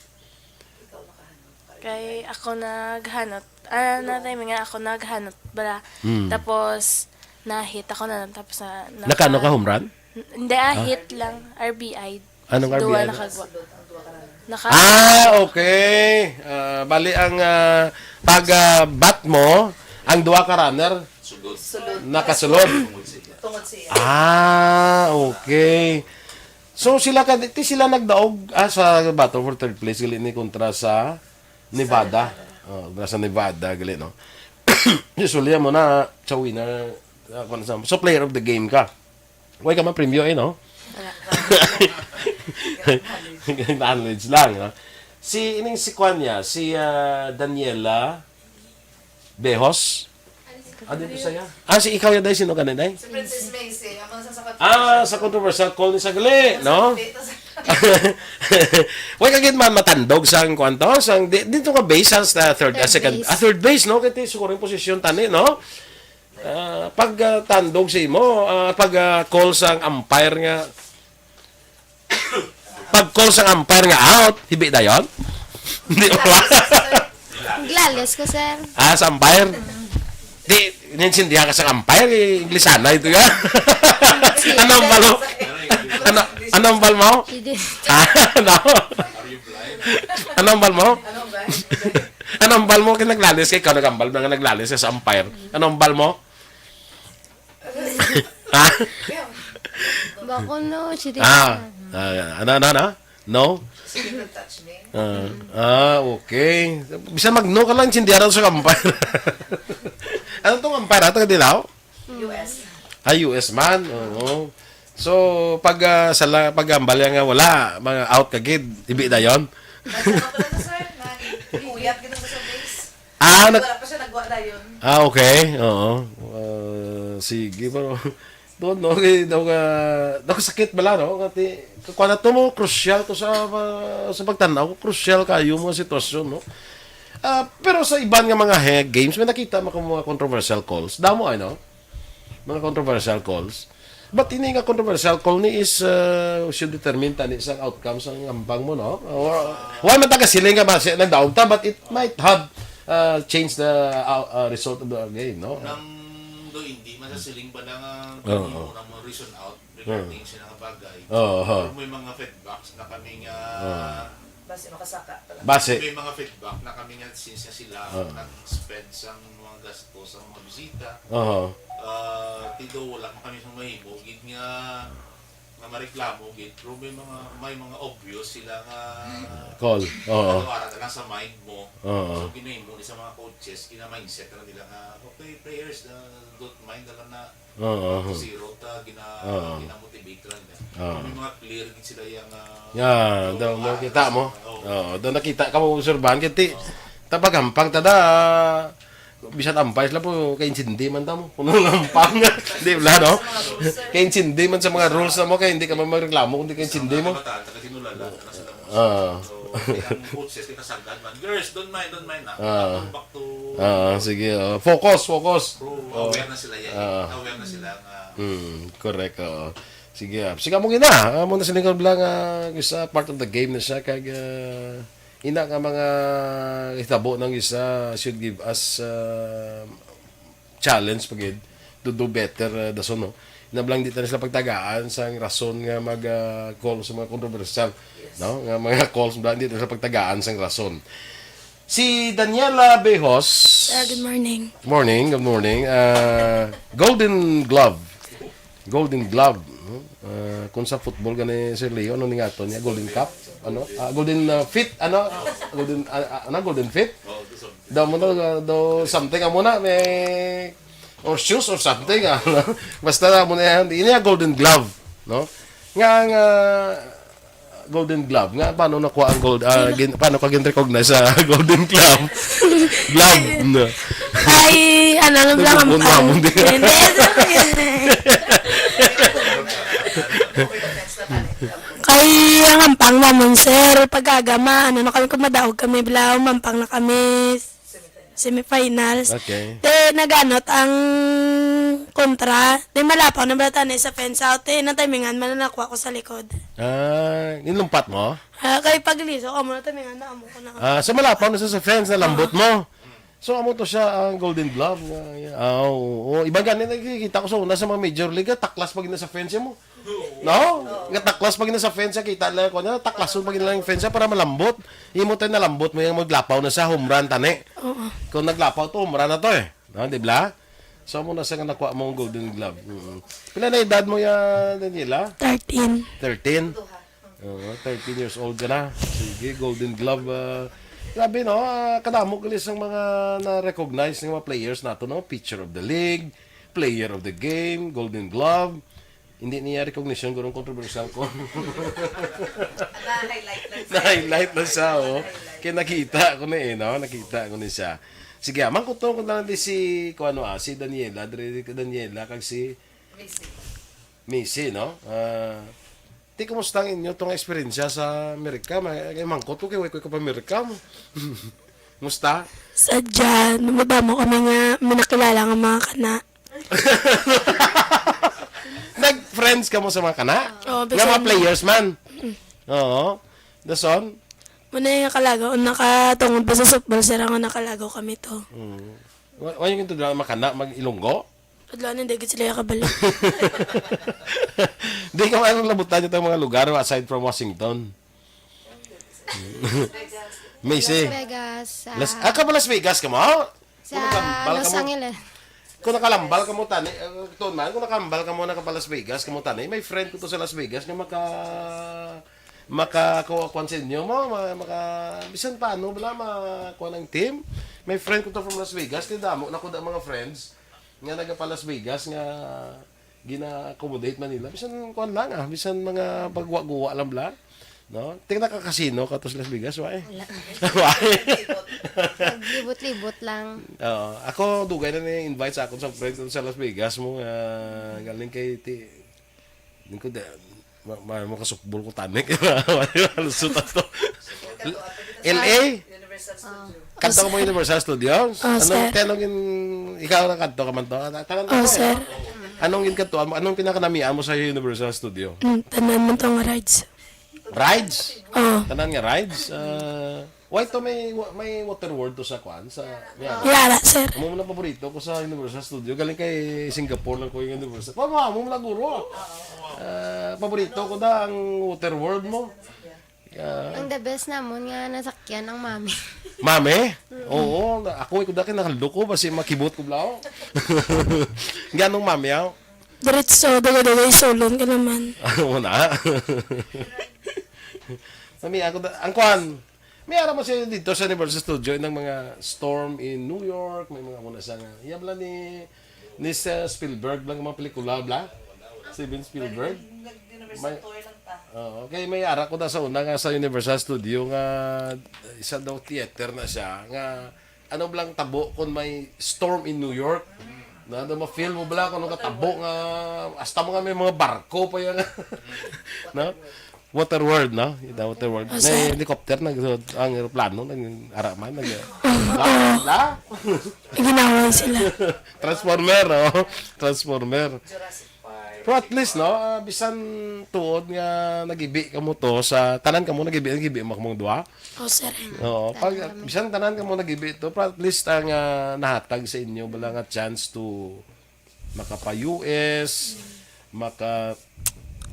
Kay ako naghanot. Ah, na time nga ako naghanot bala. Mm. Tapos, na-hit ako na, tapos na, Naka-ano ka, home run? N-, hindi, ah, Ah. hit lang, R B I. Anong Duwa R B I? nakagwa. Naka- Ah, okay. Ah, bali ang, ah, pag, ah, bat mo, ang duha ka runner, Sulod. nakasulod. Tungod siya. Ah, okay. So, sila ka, ti sila nagdaog, ah, sa battle for third place, gali ni kontra sa Nevada. Oh, kontra sa Nevada, gali, no? Usually, mo na sa winner, ah, kung sa, so, player of the game ka. Way ka man premyo, eh, no? Wala. Knowledge lang, no? Si, ining si kwan niya, si, ah, Daniela Behos. Ah, dito saya. Ah, si ikaw yan, day? Sino ka na, day? Si Princess Macy, ang mga sa Ah, sa controversial call ni Sagli, no? Wala ka gid man matandog sang kuwan to, sang di, dito ka base sa third, ah, Third second, base. Ah, third base, no? Kaya siguro yung posisyon tani, no? Ah, pag, ah, tandog sa imo, ah, pag, ah, call sang umpire nga, pag call sang umpire nga out, hibi dayon? Hindi ba? Naglalis ko, sir. Ah, sa umpire? Di, ninsindihan ka sa umpire, eh, Inglisana ito ya. Ano ang balo? Ano, ano ang bal mo? Hindi. Ah, ano? Ano ang bal mo? Ano ang bal mo? Kaya naglalis ka, ikaw nag-ambal, nga naglalis ka sa umpire. Ano ang bal mo? Ha? Bako no, si Ah, ah, ano, ano, ano? No? Sige, don't touch me. Ah, ah, okay. Bisan mag-no ka lang, sindiyaran sa kampay. Ano tong umpire? Ato ka dilaw? U S. Ah, U S man. Oo. So, pag, ah, sala, pag ambal yan nga wala, mga out ka gid, ibi na yon. Basta ka pala sa, sir, na uyat gid ang sa base. Ah, nag- Wala pa siya nagwa dayon. Ah, okay. Oo. Ah, sige, pero doon, no? Kay daw ka, daw ka sakit bala, no? Kati, kuwan na to mo, crucial to sa, sa pagtanaw. Crucial kayo mga sitwasyon, no? Ah, pero sa iban nga mga he-, games, may nakita mo kung mga controversial calls. Damo ay, no? Mga controversial calls. But ini nga controversial call ni is, uh, should determine tani sa outcome sa ngambang mo, no? Or, wala man taga siling nga base nagdaog ta, but it might have, uh, changed the, uh, uh, result of the game, no? Nang do hindi man sa siling ba lang ang Oo. Imo na mo reason out regarding Oo. sa mga bagay. Oo, oo. Pero may mga feedbacks na kami nga Oo. Base makasaka pala. Base. May mga feedback na kami nga since nga sila Oo. nag-spend sang mga gasto sa mga bisita. Oo. Ah, tido wala man kami sa mahimo gid nga, nga mareklamo gid, pero may mga, may mga obvious sila nga Call. Oo. Ano, ara na lang sa mind mo. Oo. So, ginahimo ni sa mga coaches, gina-mindset na nila nga, "Okay, players, uh, don't mind na lang na Oo. zero ta, gina-, Oo. gina-motivate lang nila." Oo. May mga clear gid sila yang, ah, Yeah, so, daw mo ah, kita mo. Oo. Oo, daw nakita ka mo, Sir Van, kiti, Oo. tabagampang tada, bisan umpires lang po, kay intindi man ta mo. Kung nang ampang, di ba, no? Sa mga rules, sir. Kay intindi man sa mga rules na mo, kay hindi ka man magreklamo kung di kay intindi mo. Sa mga kabataan, taga Sinulala, taga Sinulala. Ah. So, ang coaches, kita sagad man. Girls, don't mind, don't mind na. Ah. Back to, back to Ah, sige, oh. Focus, focus. Pro, Oh. aware na sila yan. Ah. Aware na sila nga Hmm, correct, oo. Sige, ah. Sige, amo gina. Amo na sa lingkod lang, ah, isa part of the game na siya. Kag, ah, ina nga mga hitabo nang isa should give us, ah, challenge pa gid to do better, uh, dason, no? Nablang di ta na sila pagtagaan sang rason nga mag, uh, call sa mga kontrobersyal, Yes. no? Nga mga calls, nablang di ta na sila pagtagaan sang rason. Si Daniela Bejos. Sir, good morning. Morning, good morning. Uh, Golden Glove. Golden Glove, no? Uh, kung sa football gani, Sir Leo, ano ni nga to niya? Golden Cup? Ano? Ah, Golden, uh, Feet? Ano? Golden, ah, ah, ano? Golden Feet? Daw mo na, daw something amo na, may, or shoes or something, ah. Basta amo na yan. Ini nga Golden Glove, no? Nga, nga, Golden Glove. Nga, paano nakuha ang gold, ah, gin-, paano ka gin-recognize sa Golden Glove? Glove, no? Ay, ano lang Nagpupun lang ang mo, hindi. Hindi, Kay ang ampang namon, sir, pag-agama, ano na kami, kung madaog kami, bla, umampang na kami semifinals. Okay. Te, naganot ang kontra. Te, malapaw na bala tani sa fence out. Te, natimingan man na nakuha ko sa likod. Ah, inlumpat mo? Ah, kay pagliso, amo na timingan na, amo ko na. Ah, so malapaw na sa, sa fence, na lambot mo? So, amo to siya ang Golden Glove nga, ah, oo, oo. Iba gani nakikita ko sa una sa mga Major League, ah, taklas pa gid na sa fence mo. No? Nga taklas pa gid na sa fence, kita lang ko na, taklason pa gid lang yung fence para malambot. Imo tayo nalambot mo yung maglapaw na sa home run, tani. Oo. Kung naglapaw to, home run na to eh. No, di ba? So, amo na siya nga nakuha mo ang Golden Glove. Mm. Pila na edad mo ya, Daniela? Thirteen. Thirteen? Oo, thirteen years old ka na. Sige, Golden Glove. Ah, grabe, no? Ah, kadamo gali sang mga na-recognize ng mga players nato, no? Pitcher of the League, Player of the Game, Golden Glove. Hindi niya recognition, gurong controversial ko. Na-highlight lang siya. Na-highlight lang siya, oh. Na-highlight. Kaya nakita ko na eh, no? Nakita ko na siya. Sige, ah, mangkuton ko lang di si, kung ano, ah, si Daniela, diri ka Daniela, kag si Missy, no? Ah, ti, kumusta ang inyo tong eksperyensya sa Amerika? May, may mangkot ko kay way ko pa Amerika mo. Musta? Sadya, madamo kami nga minakilala nga mga kana. Nag-friends ka mo sa mga kana? Oo, nga mga bisan players man. Oo. Dason? Muna yung nakalagaw, nakatungod ba sa softball, sir, ang nakalagaw kami to. Mm. Wa-, wa yung ito dyan, makana, mag-Ilonggo? Adlaw na, hindi gid sila kabalo. Di ka man labutan yung mga lugar aside from Washington. Macy. Las Vegas, sa Las, ah, ka ba Las Vegas ka mo? Sa Kung nakambal Los ka mo, Angeles. Kung nakalambal ka mo, tani, eh, tuon man, kung nakambal ka mo, naka pa Las Vegas ka mo, tani, may friend ko to sa Las Vegas nga maka, maka, kuha, kuwan sa inyo mo, ma-, maka, bisan paano, bala, ma-, kuwan ang team. May friend ko to from Las Vegas, kaya damo na ko da mga friends nga naga pa Las Vegas nga gina-accommodate man nila. Bisan kuwan lang, ah, bisan mga pagguwa-guwa lang bala. No? Ting nakakasino ka to sa Las Vegas, wa eh. Wala. Wa eh. Naglibot-libot lang. Oo. Ako, dugay na ni-invite sa akon sa friends sa Las Vegas mo, ah, galing kay ti-, din ko da, ma-, ma-, makasukbol ko tanik. Halos sa to. L A? Universal Studio. Kadto mo Universal Studios? Oh, Anong, sir. Te, anong gin-, ikaw na kadto ka man to? Ah, tanan Oh, to, sir. Anong gin kadto mo? Anong pinakanamian mo sa Universal Studio? Mm, tanan mo tong rides. Rides? Oh. Tanan nga rides? Ah, why to may wa-, may water world to sa kwan? Sa, yeah. Yara, sir. Amo man ang paborito ko sa Universal Studio. Galing kay Singapore lang ko yung Universal. Pa, mo, amo man ang guro. Ah, paborito ko da ang water world mo. Yeah. Ang the best namon nga nasakyan ang mami. Mami? Oo, ako, ikaw dati nakaluko, basi makibot ko, blaw. Ganong mami, aw? Diretso, daga-daga, isulon ka naman. Ano mo na? Mami, ako da-, ang kwan, may ara mo siya dito sa Universal Studio, ng mga Storm in New York, may mga muna sa nga. Iya bala ni, ni sa Spielberg lang mga pelikula, bla? Steven Spielberg? Nag-Universal May Tour lang ta. Oo, kay may ara ko na sa una nga sa Universal Studio nga isa daw theater na siya, nga ano blang tabo kung may storm in New York? Na, na ma-feel mo bala kung ano ka tabo nga, hasta mga may mga barko pa yan. No? Water World, no? Ito, Water World. Oh, May sir. Helicopter na, so, ang aeroplano, nag-araman, nag- La? La? Ginaway sila. Transformer, no? Transformer. Jurassic Park. Pero at least, no, ah, bisan tuod nga nagibi ka mo to sa tanan ka mo nagibi, nagibi mo kamong duha. Oh, sir. Oo, Tanan pag kami. Bisan tanan ka mo nagibi to, pero at least ang, ah, nahatag sa inyo bala nga chance to makapa U S, maka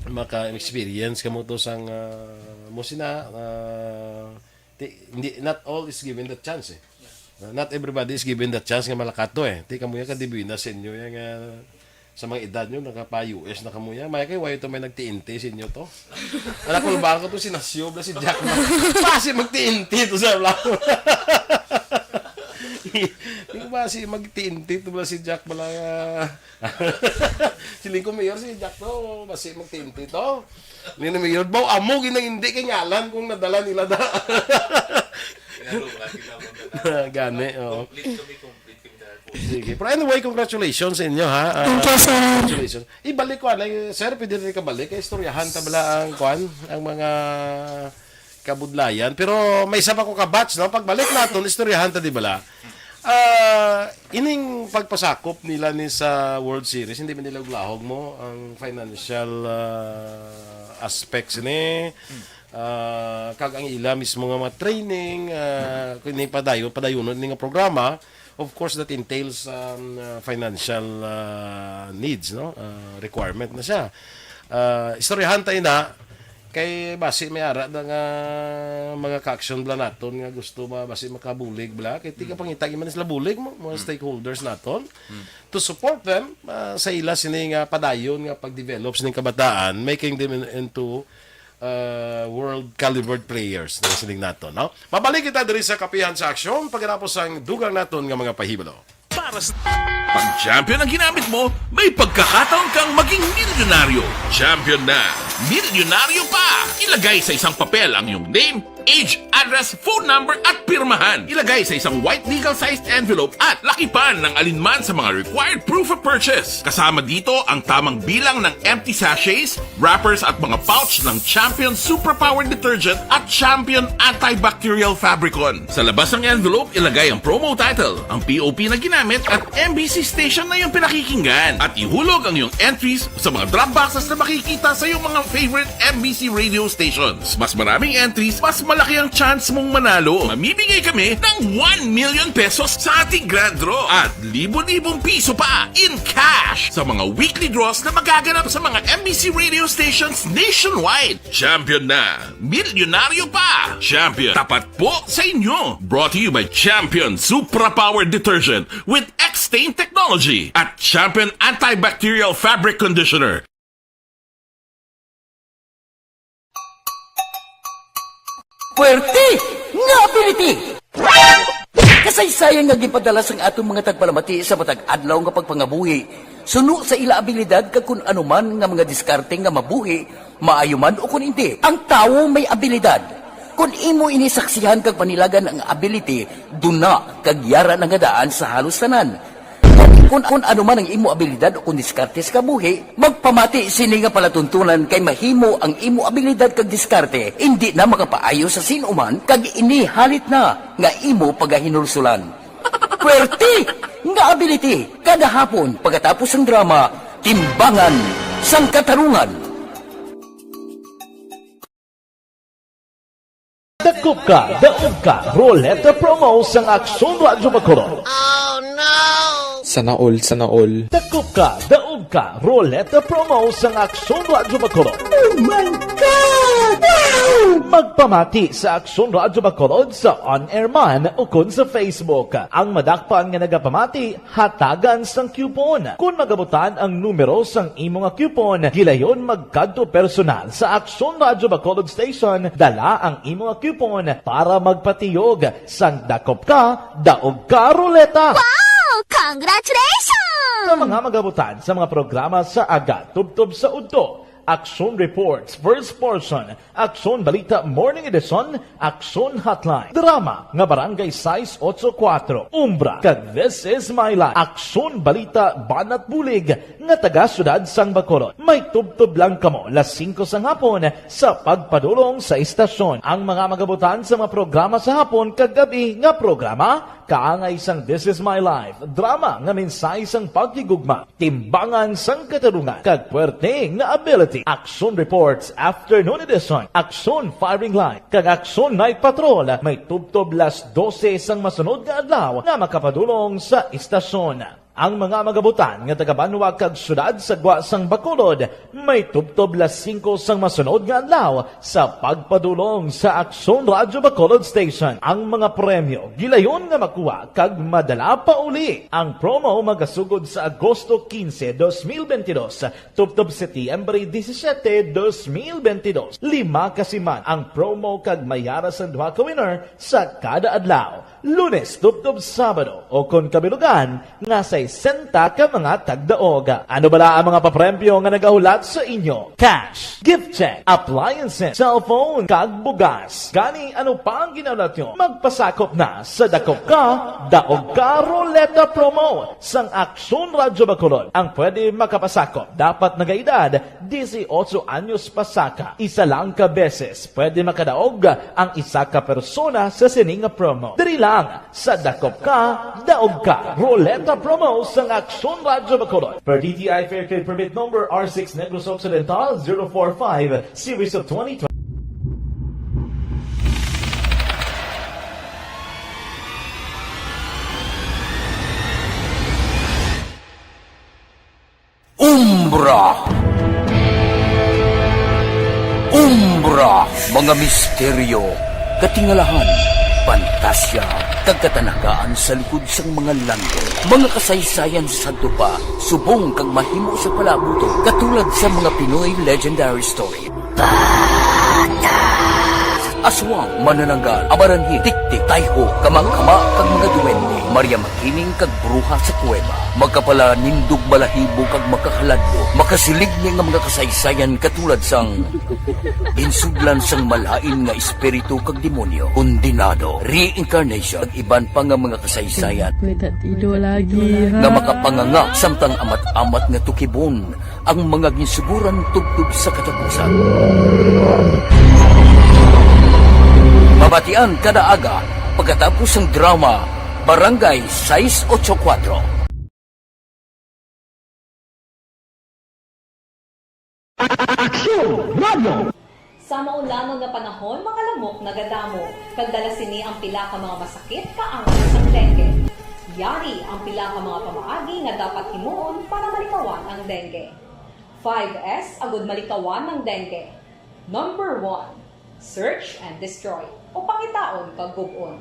maka experience ka mo to sang, ah, mo sina, ah, ti-, hindi, not all is given the chance eh. Uh, not everybody is given the chance nga malakato eh. Ti kamo ya ka dibuina sa inyo ya nga sa mga edad nyo, nakapa U S na kamo ya. May kay wayo to may nagtiinti sa inyo to. Anak ko ba ko to si Nasyo, bla si Jack na. Pasi magtiinti to sa bla. Di ko ba si magtiinti to bla si Jack bala nga. Siling ko mayor si Jack to, basi magtiinti to. Ni na mayor, baw amo ginang hindi kay ngalan kung nadala nila da. Gani, oo. Complete kami, complete kami dahil po. Sige. Pero anyway, congratulations sa inyo, ha? Ah, Thank you, sir. Congratulations. Ibalik ko, anay, sir, pwede rin kabalik. Kay istoryahan ta bala ang, kwan, ang mga kabudlayan. Pero may isa pa ko ka batch, no? Pagbalik naton, istoryahan ta, di bala? Ah, ining pagpasakop nila ni sa World Series, hindi man nila ulahog mo ang financial, ah, aspects ni, ah, kag ang ila mismo nga mga training, ah, kung ini padayon, padayonon ini nga programa, of course, that entails, um, ah, financial, ah, needs, no? Ah, requirement na siya. Ah, istoryahan ta ina, kay basi may ara na nga mga ka-action bala naton nga gusto ba, basi makabulig bala. Kay tiga pangita, iman sila bulig mo, mga stakeholders naton. To support them, ah, sa ila sini nga padayon nga pag-develop sining kabataan, making them in-, into, ah, world calibered players, na sining naton, no? Mabalik kita diri sa Kapihan sa Aksyon, pagkatapos ang dugang naton nga mga pahibalo. Para sa Pag champion ang ginamit mo, may pagkakataon kang maging milyonaryo. Champion na, milyonaryo pa! Ilagay sa isang papel ang iyong name, Age, address, phone number, at pirmahan. Ilagay sa isang white legal-sized envelope at lakipan ng alinman sa mga required proof of purchase. Kasama dito ang tamang bilang ng empty sachets, wrappers, at mga pouch ng Champion Superpower Detergent at Champion Antibacterial Fabricon. Sa labas ng envelope, ilagay ang promo title, ang P O P na ginamit, at M B C station na iyong pinakikinggan. At ihulog ang iyong entries sa mga drop boxes na makikita sa iyong mga favorite M B C radio stations. Mas maraming entries, mas malaki ang chance mong manalo. Mamimigay kami ng one million pesos sa ating grand draw at libo-libong piso pa in cash sa mga weekly draws na magaganap sa mga M B C radio stations nationwide. Champion na! Milyonaryo pa! Champion, tapat po sa inyo! Brought to you by Champion Supra Power Detergent with X-Stain Technology at Champion Antibacterial Fabric Conditioner. Puwerte nga ability! Kasaysayan nga ginpadala sang aton mga tagpalamati sa matag adlaw nga pagpangabuhi, suno sa ila abilidad kag kun ano man nga mga diskarte nga mabuhi, maayo man o kun indi. Ang tawo may abilidad. Kun imo ini saksihan kag panilagan ang ability, duna kag yara na nga daan sa halos tanan. Kun, kun ano man ang imo abilidad o kun diskarte sa kabuhi, magpamati sini nga palatuntunan, kay mahimo ang imo abilidad kag diskarte indi na makapaayo sa sin-o man, kag ini halit na nga imo pagahinulsulan. Puwerte nga ability, kada hapon pagkatapos sang drama, Timbangan sang Katarungan. Dakop ka, daog ka, Roleta Promo sang Aksyon Radyo Bacolod. Oh, no! Sana all, sana all. Dakop ka, daog ka, Roleta Promo sang Aksyon Radyo Bacolod. Oh my God! Wow! Magpamati sa Aksyon Radyo Bacolod sa on-air man ukon sa Facebook. Ang madakpan nga nagapamati, hatagan sang coupon. Kon magabutan ang numero sang imo nga coupon, gilayon magkadto personal sa Aksyon Radyo Bacolod Station, dala ang imo nga coupon para magpatiyog sang Dakop Ka, Daog Ka Roleta! Wow! Congratulations! Sa mga magabutan sa mga programa sa aga tubtob sa udto, Aksyon Reports, First Portion, Aksyon Balita Morning Edition, Aksyon Hotline, drama nga Barangay sais ocho kuwatro, Umbra, kag This Is My Life, Aksyon Balita Banat Bulig nga taga Siyudad sang Bacolod. May tubtob lang kamo las singko sang hapon sa pagpadulong sa istasyon. Ang mga magabutan sa mga programa sa hapon kag gab-i nga programa, kaangay sang This Is My Life, drama nga mensahe sang paghigugma, Timbangan sang Katarungan, kag Puwerte nga Ability, Aksyon Reports, Afternoon Edition, Aksyon Firing Line, kag Aksyon Night Patrol, may tubtob las dose sang masunod nga adlaw nga makapadulong sa istasyon. Ang mga magabutan nga taga-banwa kag siyudad sa gwa sang Bacolod, may tubtob las singko sang masunod nga adlaw sa pagpadulong sa Aksyon Radyo Bacolod Station. Ang mga premyo gilayon nga makuha kag madala pa uli. Ang promo magasugod sa Agosto quince, dos mil veintidós, tubtob Setyembre disisiete, dos mil veintidós. Lima ka siman ang promo kag may yara sang duha ka winner sa kada adlaw. Lunes tubtob Sabado, o kon kabilugan, nga sesenta ka mga tagdaog. Ano bala ang mga papremyo nga nagahulat sa inyo? Cash, gift check, appliances, cellphone, kag bugas. Gani, ano pa ang ginahulat nyo? Magpasakop na sa Dakop Ka, Daog Ka Roleta Promo sang Aksyon Radyo Bacolod. Ang pwede makapasakop dapat nagaedad disiotso anyos pasaka. Isa lang ka beses pwede makadaog ang isa ka persona sa sini nga promo. Diri lang sa Dakop Ka, Daog Ka Roleta Promo sang Aksyon Radyo Bacolod. Per D T I Fair Trade Permit Number R six Negros Occidental zero four five, Series of twenty twenty. Umbra. Umbra, mga misteryo, katingalahan, pantasya, kag katanagaan sa likod sang mga landong. Mga kasaysayan sa sadto pa, subong kag mahimo sa palabuton, katulad sa mga Pinoy legendary story. Bata! Aswang, manananggal, abaranhit, tiktik, tayho, kamakama, kag mga duwende, Maria Makiling kag bruha sa kuweba. Makapalanindog balahibo kag makahaladlo, makasiligni nga mga kasaysayan katulad sang ginsudlan sang malain nga espiritu kag demonyo, kondenado, reincarnation, kag iban pa nga mga kasaysayan May tatido lagi, ha? Nga makapanganga samtang amat-amat nga tukibon ang mga ginsuguran tubtob sa katapusan. Mabatian kada aga pagkatapos sang drama Barangay sais ocho kuwatro. Aksyon! Radyo! Sa maulamang nga panahon, mga lamok nagadamo, kag dala sini ang pila ka mga masakit kaangay sang dengue. Yari ang pila ka mga pamaagi nga dapat himuon para malikawan ang dengue. Five S agud malikawan ang dengue. Number one, search and destroy, o pangitaon kag gub-on.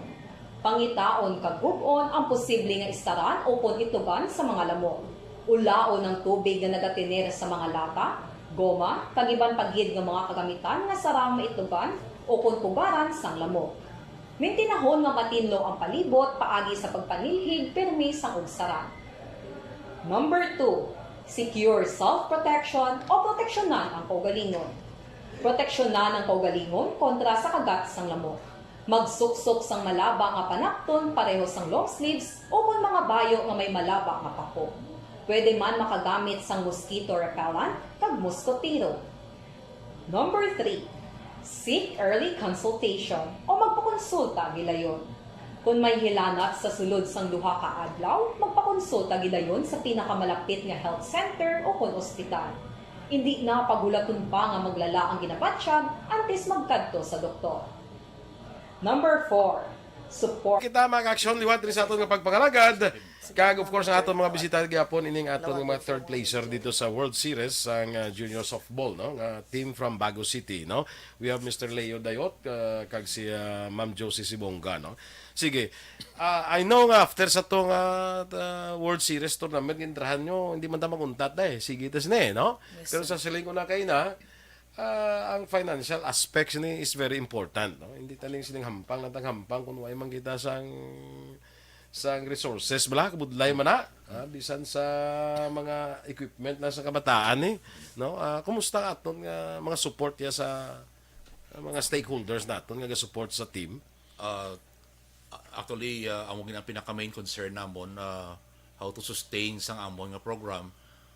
Pangitaon kag gub-on ang posible nga istaran ukon itugan sa mga lamok. Ulaon ang tubig nga nagatener sa mga lata, goma, kag iban pa gid nga mga kagamitan nga sarang maitugan ukon pugaran sang lamok. Mintinahon nga matinlo ang palibot paagi sa pagpanilhig pirmi sang ugsaran. Number two, secure self-protection o proteksyonan ang kaugalingon. Proteksyonan ang kaugalingon kontra sa kagat sang lamok. Magsuksok sang malaba nga panakton pareho sang long sleeves ukon mga bayo nga may malaba nga pako. Pwede man makagamit sang mosquito repellent kag moskotero. Number three, seek early consultation o magpakonsulta gilayon. Kon may hilanat sa sulod sang duha ka adlaw, magpakonsulta gilayon sa pinakamalapit nga health center ukon ospital. Indi na paghulaton pa nga maglala ang ginabatyag antes magkadto sa doktor. Number four, support. Kita, mga ka-aksyon, liwat diri sa aton nga pagpangalagad. Kag, of course, ang aton mga bisita gyapon ining aton nga mga third placer dito sa World Series sang, ah, junior softball, no? Nga team from Bago City, no? We have Mister Leo Dayot, ah, kag si, ah, Ma'am Josie Sibonga, no? Sige. Ah, I know nga after sa tong, ah, ah, World Series tournament, gintrahan nyo, hindi man ta maguntat na eh. Sige, tas na eh, no? Yes, Pero sir. Sa siling ko na kayo na, ah, ang financial aspects ni is very important, no? Hindi taning sining hampang, natang hampang kung way man kita sang, sang resources, bala, kabudlay man na, ah, bisan sa mga equipment na sa kabataan, eh, no? Ah, kumusta ang aton nga mga support ya sa, ah, mga stakeholders naton nga ga-support sa team? Ah, a-, actually, ah, amo gid ang pinaka main concern namon, ah, how to sustain sang amon nga program.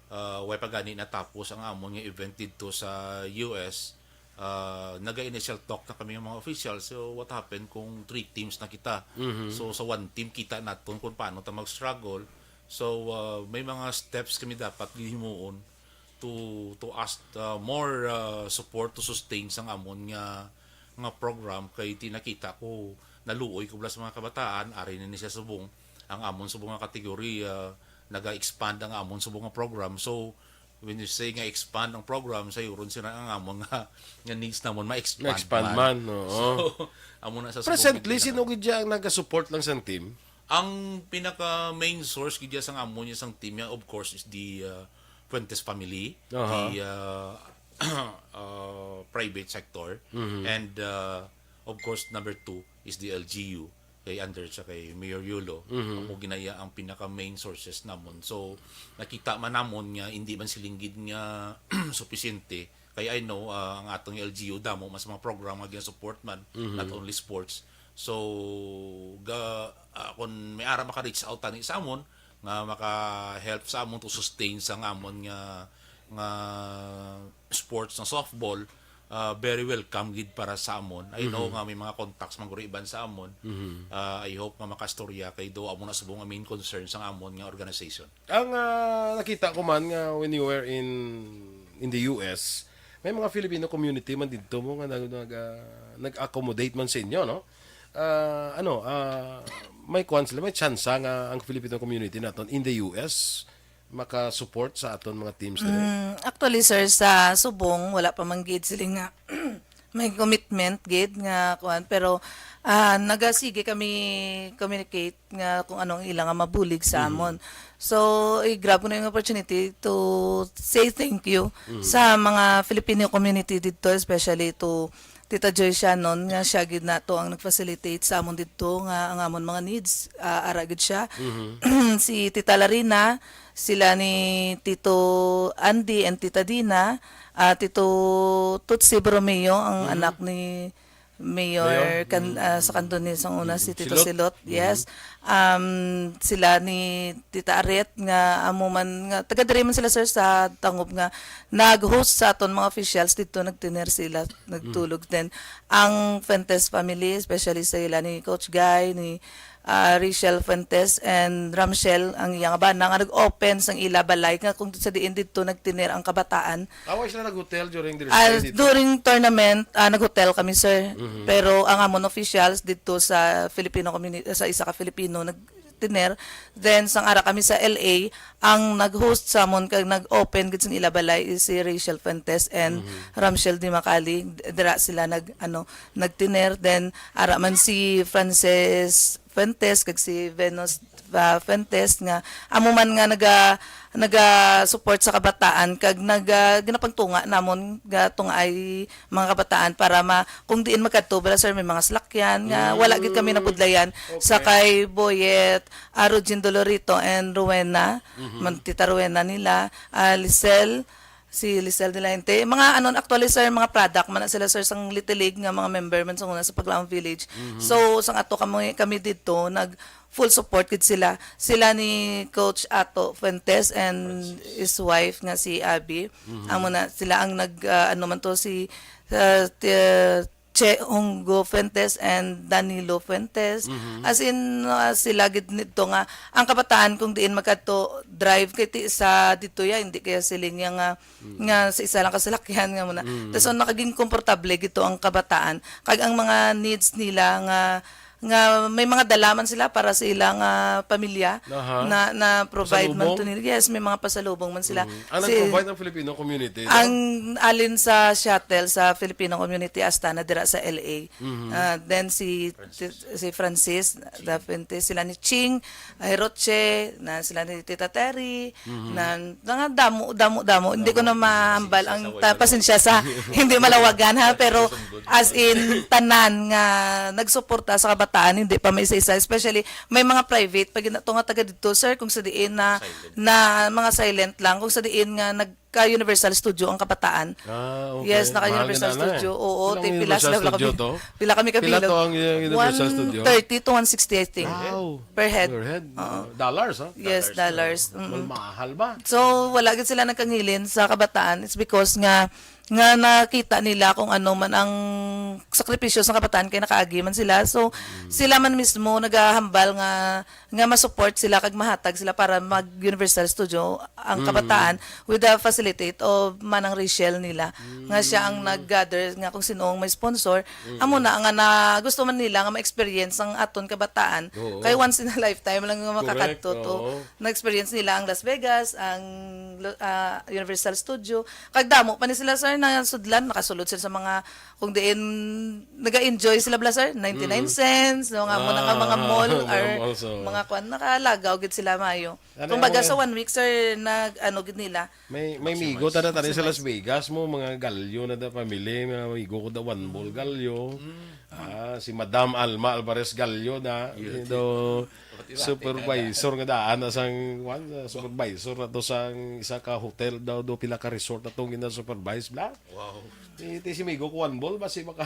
Ah, way pa gani natapos ang amon nga event didto sa U S. Ah, naga-initial talk na kami nga mga official. So, what happened kung three teams na kita? Mhm. So, sa one team, kita naton kung paano ta mag-struggle. So, ah, may mga steps kami dapat gihimuon to, to ask, uh, more, uh, support to sustain sang amon nga, nga program, kay ti nakita ko, naluoy ko bala sa mga kabataan, ari na ni siya subong, ang amon subong nga category, uh, naga-expand ang amon subong nga program. So, when you say nga expand ang program, sayuron sila ang amon nga, nga needs namon ma-expand Ma-expand man. man, oo. So, amo na sa subong Presently, nga sino gid ang naga-support lang sang team? Ang pinaka main source gid sang amon, sang team niya, of course, is the, uh, Fuentes family, Aha. the, uh, uh, private sector, Mhm. and, uh, of course, number two is the L G U, kay under siya kay Mayor Yulo. Mhm. Amo ginaya ang pinaka main sources namon. So, nakita man namon nga hindi man silinggid nga supisyente. Kay I know, uh, ang atong L G U damo mas mga program nga gina-support man, Mhm. not only sports. So, ga, ah, kung may ara maka-reach out tani sa amon, nga maka-help sa amon to sustain sa nga amon nga, nga sports nga softball, ah, very welcome gid para sa amon. I know Mhm. nga may mga contacts man guro iban sa amon. Mhm. Ah, I hope nga makastorya kay do amo na subong nga main concern sa amon nga organization. Ang, ah, nakita ko man nga when you were in, in the U S, may mga Filipino community man didto mo nga nag-, nag-, ah, nag-accommodate man sa inyo, no? Ah, ano, ah, may kwan sila, may tsansa nga ang Filipino community naton in the U S maka-support sa aton mga teams diri? Mm, actually, sir, sa subong, wala pa man gid sila nga may commitment gid nga kuan, pero, ah, nagasige kami communicate nga kung anong ila nga mabulig sa Mhm. amon. So, i-grab ko na yung opportunity to say thank you Mhm. sa mga Filipino community dito, especially to Tita Joy Shannon, nga siya gid nato ang nag-facilitate sa amon didto, nga ang amon mga needs, ah, ara gid siya. Si Tita Larina, sila ni Tito Andy and Tita Dina, ah, Tito Tutsi Borromeo, ang anak ni Mayor Mayor? Can-, ah, sa Candoni sang una, si Tito Silot. Silot. Yes. Um, sila ni Tita Aret, nga amo man, nga taga diri man sila, sir, sa Tangub, nga nag-host sa aton mga officials didto, nagtener sila, nagtulog din. Ang Fuentes family, especially sa ila ni Coach Guy, ni, ah, Rachel Fuentes and Ramshel, ang iya nga bana, nga nag-open sang ila balay, nga kung sa diin didto nagtener ang kabataan. Away sila nag-hotel during their Ah, stay dito? During tournament, ah, nag-hotel kami, sir. Pero ang amon officials didto sa Filipino community, sa isa ka Filipino, nagtener. Then, sang ara kami sa L A, ang nag-host sa amon kag nag-open gid sang ila balay is si Rachel Fuentes and Ramshel Dimacali. Dira sila nag, ano, nagtener. Then, ara man si Frances Fuentes kag si Venus, ah, Fuentes, nga amo man nga naga, naga-support sa kabataan kag naga, ginapangtunga namon nga tungay mga kabataan para ma-, kung diin magkadto, bala, sir, may mga salakyan nga wala gid kami nabudlayan. Okay. Sa kay Boyet, ah, Rugin Dolorito and Rowena, man, Tita Rowena nila, ah, Lisel, si Lisel de la Gente. Mga, ano, actually, sir, mga product man na sila, sir, sang Little League nga mga member man sa una sa Paglaom Village. So, sang ato kami, kami didto, nag full support gid sila. Sila ni Coach Ato Fuentes and his wife nga si Abby. Amo na sila ang nag, ah, ano man to, si, ah, ti-, Che Hongo Fuentes and Danilo Fuentes. As in, ah, sila gid nito nga ang kabataan kung diin magkadto drive kay ti sa dito ya, hindi kaya siling ya nga, nga sa isa lang ka salakyan nga muna. Tas so, nakaging komportable gito ang kabataan kag ang mga needs nila nga, nga may mga dala man sila para sa ilang, ah, pamilya Aha. na, na provide man Pasalubong? to nila. Yes, may mga pasalubong man sila. Mm. Ang Si nag-provide ang Filipino community, no? Ang alin sa shuttle sa Filipino community, Astana, dira sa L A. Ah, then si, si Francis, the Fuentes, sila ni Ching, ay Roche, na sila ni Tita Terry, na, na nga damo, damo, damo. Hindi ko na mahambal ang ta-, pasensya sa hindi malawagan, ha, pero as in, tanan nga nagsuporta sa kabataan, hindi pa may isa-isa, especially may mga private, pag ina-, to nga taga dito, sir, kung sa diin na, na mga silent lang, kung sa diin nga nag ka Universal Studio ang kabataan. Ah, okay. Yes, naka Mahal Universal na na eh. Studio. Oo, Pila ang te, pila Universal sila, wala Studio kami, to? Pila kami Pila kabilog? to ang, uh, Universal Studio? One thirty to one sixty, I think. Wow. Per head. Per head. Oo. Dollars, ha? Yes, Dollars. dollars. Mm-mm. Well, mahal ba? So, wala gid sila nagkangilin sa kabataan. It's because nga, nga nakita nila kung ano man ang sakripisyo sa kabataan kay nakaagi man sila. So, sila man mismo nagahambal nga nga ma-support sila kag mahatag sila para mag Universal Studio ang Mm. kabataan with the facilitate of Manang Rachel nila, nga siya ang Mm. nag-gather nga kung sino ang may sponsor. Mm. Amo na nga na gusto man nila nga ma-experience ang aton kabataan. Oo. Kay once in a lifetime lang nga Correct, makakadto to. oo. Na-experience nila ang Las Vegas, ang, ah, Universal Studio. Kag damo pa ni sila, sir, na sudlan, nakasulod sila sa mga kung diin naga-enjoy sila, bala, sir, ninety-nine Mm. cents, no, nga mo na nga mga Ah, mall mga or malls, oo. mga kwan, nakalagaw gid sila maayo. Ano Kung baga yung sa one week, sir, nag, ano gid nila. May, may migo Maximize. tada tani sa Las Maximize. Vegas mo, mga Gallo na da family, mga migo ko da one ball Gallo. Mm. Ah, si Madam Alma Alvarez Gallo da. Yun. Do, Pati rati supervisor nga daan na sang, kwan, sa supervisor na to sang isa ka hotel daw, do pila ka resort na tong gina-supervise, bla. Wow. Ti, ti si Migo Kuan Bol, basi maka,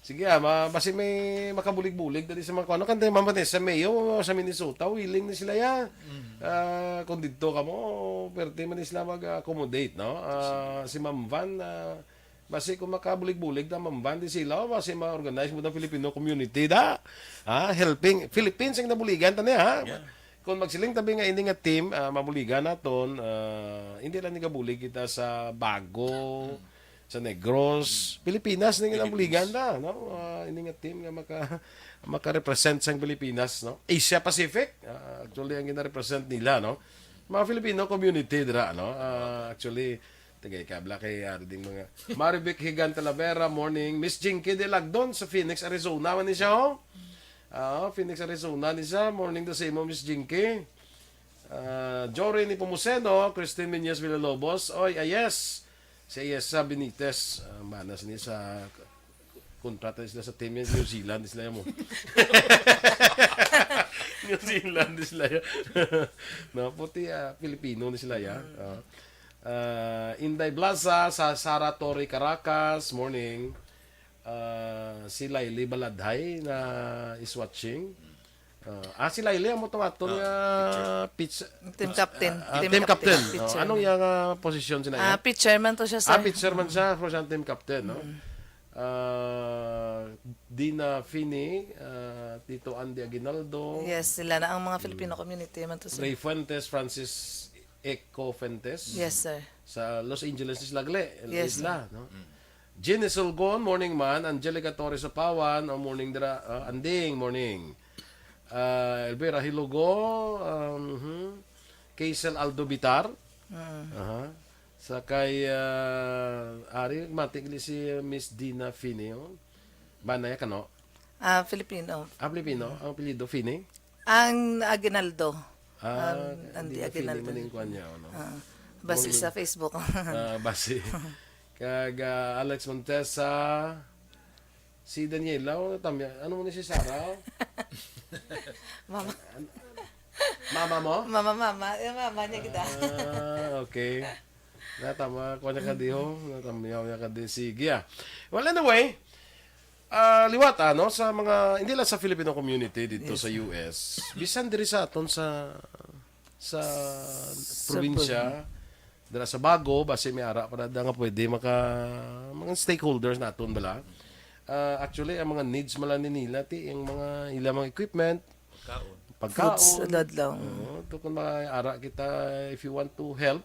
sige, ah, ma-, basi may makabulig-bulig dali sa mga kuan. Kante, Ma'am Vanessa Mayo, sa Minnesota, willing na sila ya. Mm. Ah, kung didto ka mo, pwerte man sila mag-accommodate, no? Ah, si Ma'am Van, ah, basi kung makabulig-bulig na Ma'am Van, di sila, basi ma-organize mo ng Filipino community, da? Ah, helping, Philippines ang nabuligan, tani, ha? Yeah. Kung magsiling tabi nga ini nga team, ah, mabuligan naton, ah, hindi lang nigabulig kita sa Bago, Mm. sa Negros, Mm. Pilipinas ning Pilipinas. Nabuligan na, no? Ah, ini nga team nga maka-, maka-represent sang Pilipinas, no? Asia Pacific, ah, actually, ang gina-represent nila, no? Mga Filipino community dira, no? Ah, actually, tagay kabla kay, ah, ding mga Marivic Higan Talavera, morning. Miss Jinky de Lagdon sa Phoenix, Arizona, man ni siya, oh. Ah, Phoenix, Arizona ni siya. Morning to sa imo, Miss Jinky. Ah, Jory ni Pomuceno, Christine Miñez Villalobos. Oy, Ayes. Si Ayesa Benitez, ah, manas ni sa Kontrata sila sa team yan, New Zealand sila yan mo. New Zealand sila yan. No, puti, ah, Filipino ni sila yan. Ah. Ah, Inday Blaza, sa Sara Torre Caracas, morning. Ah, si Laili Baladhay na is watching. Ah, ah, si Laili, amo tong aton Ah, nga pitch-, Team captain. ah, Team team captain. captain. Oh, Pitcher. Anong iyang, ah, posisyon sina Ah, iya? pitcher man to siya, Ah, sir. pitcher man siya, for siya team captain, no? Ah, Dina Fini, ah, Tito Andy Aguinaldo, Yes, sila na ang mga Filipino community man to, sir. Ray Fuentes, Francis Eco Fuentes, Yes, sir. sa Los Angeles ni sila gali, Yes, Isla, sir. no? Jenny Sulgon, morning man. Angelica Torres Apawan, oh, morning dira, ah, Anding, morning. Ah, Elvira Hilugo, um, hmm. Kaisel Aldo Bitar. Mm. Aha. Sa kay, ah, ari, mati gali si Miss Dina Fini, oh. Bana ya kano? Ah, Filipino. Ah, Filipino. Ang apelyido, Fini? Ang Aguinaldo. Ah, Ang, ang Dina Fini Aguinaldo. man yung kwan niya, ano? Ah, base Morning. sa Facebook. Ah, base. Kag, ah, Alex Montesa, si Daniela, oh, tamya. Ano mo ni si Sarah? Mama. Mama mo? Mama, mama. Eh, mama niya kita. Ah, okay. Natama ko niya ka di, ho. Natamyaw niya ka di. Sige, ah. Well, anyway, ah, liwat, ano, sa mga, hindi lang sa Filipino community dito Yes. sa U S, bisan diri sa aton sa, sa Sa probinsya, dira sa Bago, basi may ara pa na nga pwede maka, mga stakeholders naton bala. Ah, actually, ang mga needs man lang ni nila, ti, ang mga, ila mga equipment, Pagkaon. pagkaon. Fruits, adlaw. Oo, to kung may ara kita, if you want to help,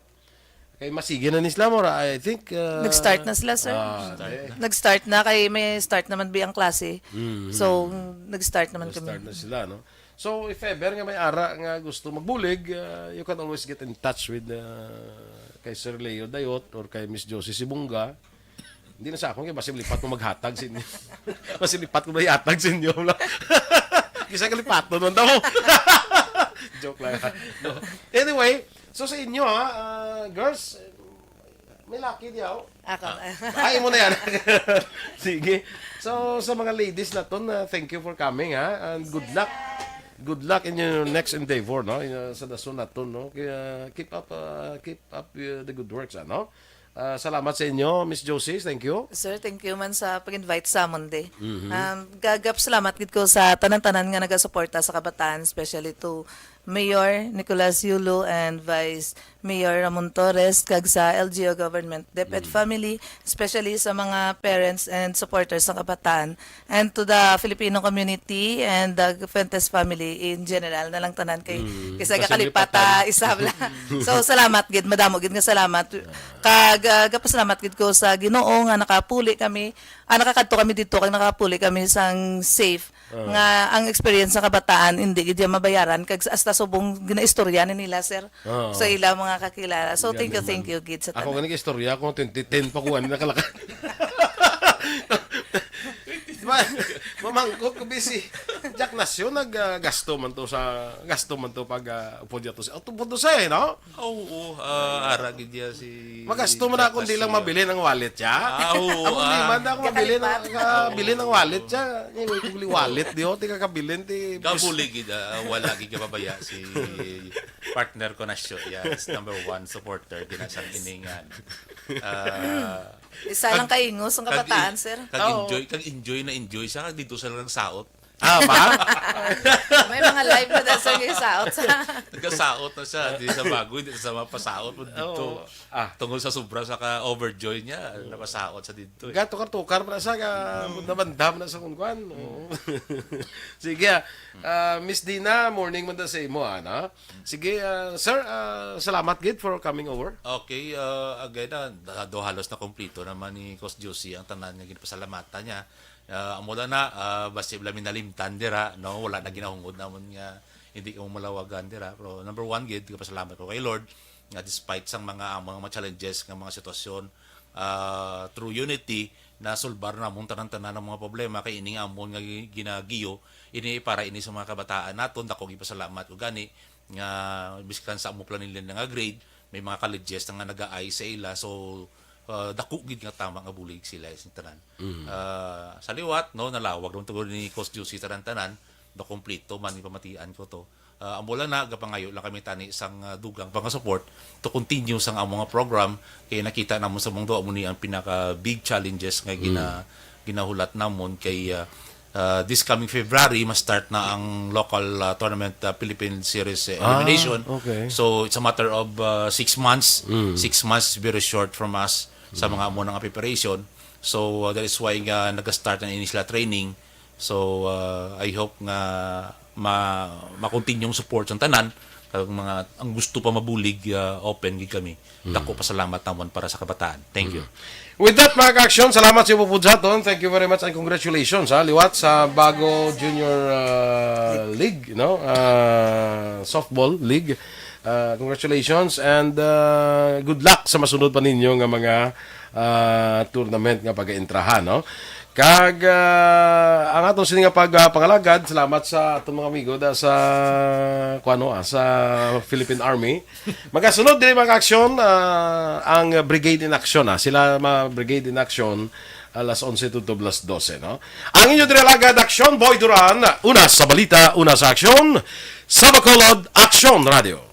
kay masige na ni sila, mura, I think, uh, Nag-start na sila, sir. ah, Start eh. na. Nag-start na kay may start naman bi ang klase. Mm. So, nag-start naman kami. Nag-start na sila, no? So, if ever nga may ara nga gusto magbulig, uh, you can always get in touch with, uh, kay Sir Leo Dayot or kay Miss Josie Sibunga. Hindi na sa akon, kay basi lipat mo maghatag sa inyo. Basi lipat mo maghatag sa inyo. Kisa ka lipaton man daw. Joke lang. No. Anyway, so sa inyo, ha, ah, girls, may laki di ako. Ako. Ah. Ay, mo na yan. Sige. So, sa mga ladies naton, uh, thank you for coming, ha? And good luck. Good luck in your next endeavor, no? In, uh, sa dason naton, no? Kaya keep up, uh, keep up, uh, the good works, ano? Ah, salamat sa inyo, Miss Josie. Thank you. Sir, thank you man sa pag-invite sa Monday. Mhm. Um, gagap salamat gid ko sa tanan-tanan nga nagasuporta sa kabataan, especially to Mayor Nicolas Yulo and Vice Mayor Ramon Torres, kag sa L G U government, DepEd Mm. family, especially sa mga parents and supporters sa kabataan, and to the Filipino community and the Fuentes family in general na lang tanan kay Mm, kisa kasi gakalipat, lipatan. ah, isa lang. So, salamat gid, madamo gid nga salamat. Yeah. Kag, ah, gapasalamat gid ko sa Ginoo nga nakapuli kami, ah, nakakadto kami dito kag nakapuli kami sang safe. Ah. Nga ang experience sa kabataan, hindi gid yan mabayaran. Kag sa, hasta subong ginaistorya ni nila, sir. Oo. Sa ilang mga kakilala. So, Yan thank you, naman. thank you, gid sa Ako tanan. gani istorya ko, twenty ten pa ko, ano, nakalakad. Ma-, mamangkot ko, busy. Jack Nasyo, nag, ah, gasto man to sa, gasto man to pag, ah, upod niya to sa, upod to sa, eh, no? Ah, oo, ah, ara gid niya si Magasto man ako, di lang Jack Nasyo. mabilin ang wallet siya. Ah, oo, Ako, di ah. man ako mabilin ang, Kakalipat. ah, bilin ang wallet siya. Anyway, kung wallet, di ho, di ka kabilin, di Gabuli gid, ah, wala gid kababaya si partner ko na show. Yes, number one supporter, gid na sa kiningan. Ah, Isa lang kag-, kaingos ang kag-, kabataan, sir. Oo. Kag-enjoy, kag-enjoy na enjoy siya, kag dito sa lang saot. Ah, ba? May mga live na daw sa saot sa Nagkasaot na siya, di sa bago, hindi sa mapasaot mo dito. Oo. Ah. Tungod sa sobra sa ka-overjoy niya, napasaot sa dito, eh. Gatukar-tukar pa na siya, ka, Mm. nabandam na sa kungkwan. Mm. Oo. Sige, ah. Ah, Miss Dina, morning man daw sa imo, ana. Sige, ah, sir, ah, salamat gid for coming over. Okay, ah, again, ah, da-, do halos na kompleto naman ni Cos Josie ang tanan nga ginapasalamatan niya. Ah, amo lang na, ah, basi wala mi nalimtan dira, no? Wala na ginahungod namon nga hindi kamo malawagan dira. Pero number one gid, nagapasalamat ko kay Lord nga despite sang mga, ang mga challenges nga mga sitwasyon, ah, through unity, nasulbar namon tanan-tanan ang mga problema kay ining amon nga gi-, ginagiyo, ini para ini sa mga kabataan naton. Dako gipasalamat ko gani nga biskan sa amo pa nila nga grade, may mga colleges na nga nag-aay sa ila. So, ah, dako gid nga tama nga bulig sila sa tanan. Ah, sa liwat, no, nalawag naman to ni Coach Juicy tanan-tanan, do kompleto man yung pamatian ko to. Ah, amo lang na, gapangayo lang kami tani sang, ah, dugang pa nga support to continue sang among nga program, kay nakita namon sa mundo, amo ni ang pinaka big challenges nga gina-, ginahulat namon kay, ah, ah, this coming February, ma-start na ang local, ah, tournament, ah, Philippine Series, eh, elimination. Okay. So, it's a matter of, ah, six months. Six months is very short from us sa mga amo nga preparation. So, ah, that is why nga nag-start na ini sila training. So, ah, I hope nga ma ma-continue ang support sa tanan, kag mga ang gusto pa mabulig, ah, open gid kami. Dako pasalamat namon para sa kabataan. Thank you. With that, mga ka-aksyon, salamat sa iyo po sa aton. Thank you very much and congratulations, ha, liwat sa bago Junior, ah, League, no? Ah, Softball League. Ah, congratulations and, ah, good luck sa masunod pa ninyo nga mga, ah, tournament nga pag-intrahan, no? Kag, ah, ang aton sini nga pag, ah, pangalagad, salamat sa aton mga amigo da sa, kuano, ah, sa Philippine Army. Magasunod diri, mga ka-aksyon, ah, ang Brigade in Action, ah. Sila, mga Brigade in Action, alas onse to, to alas dose, no? Ang inyo diri alagad, Aksyon Boy Duran, una sa balita, una sa aksyon, sa Bacolod, Aksyon Radio.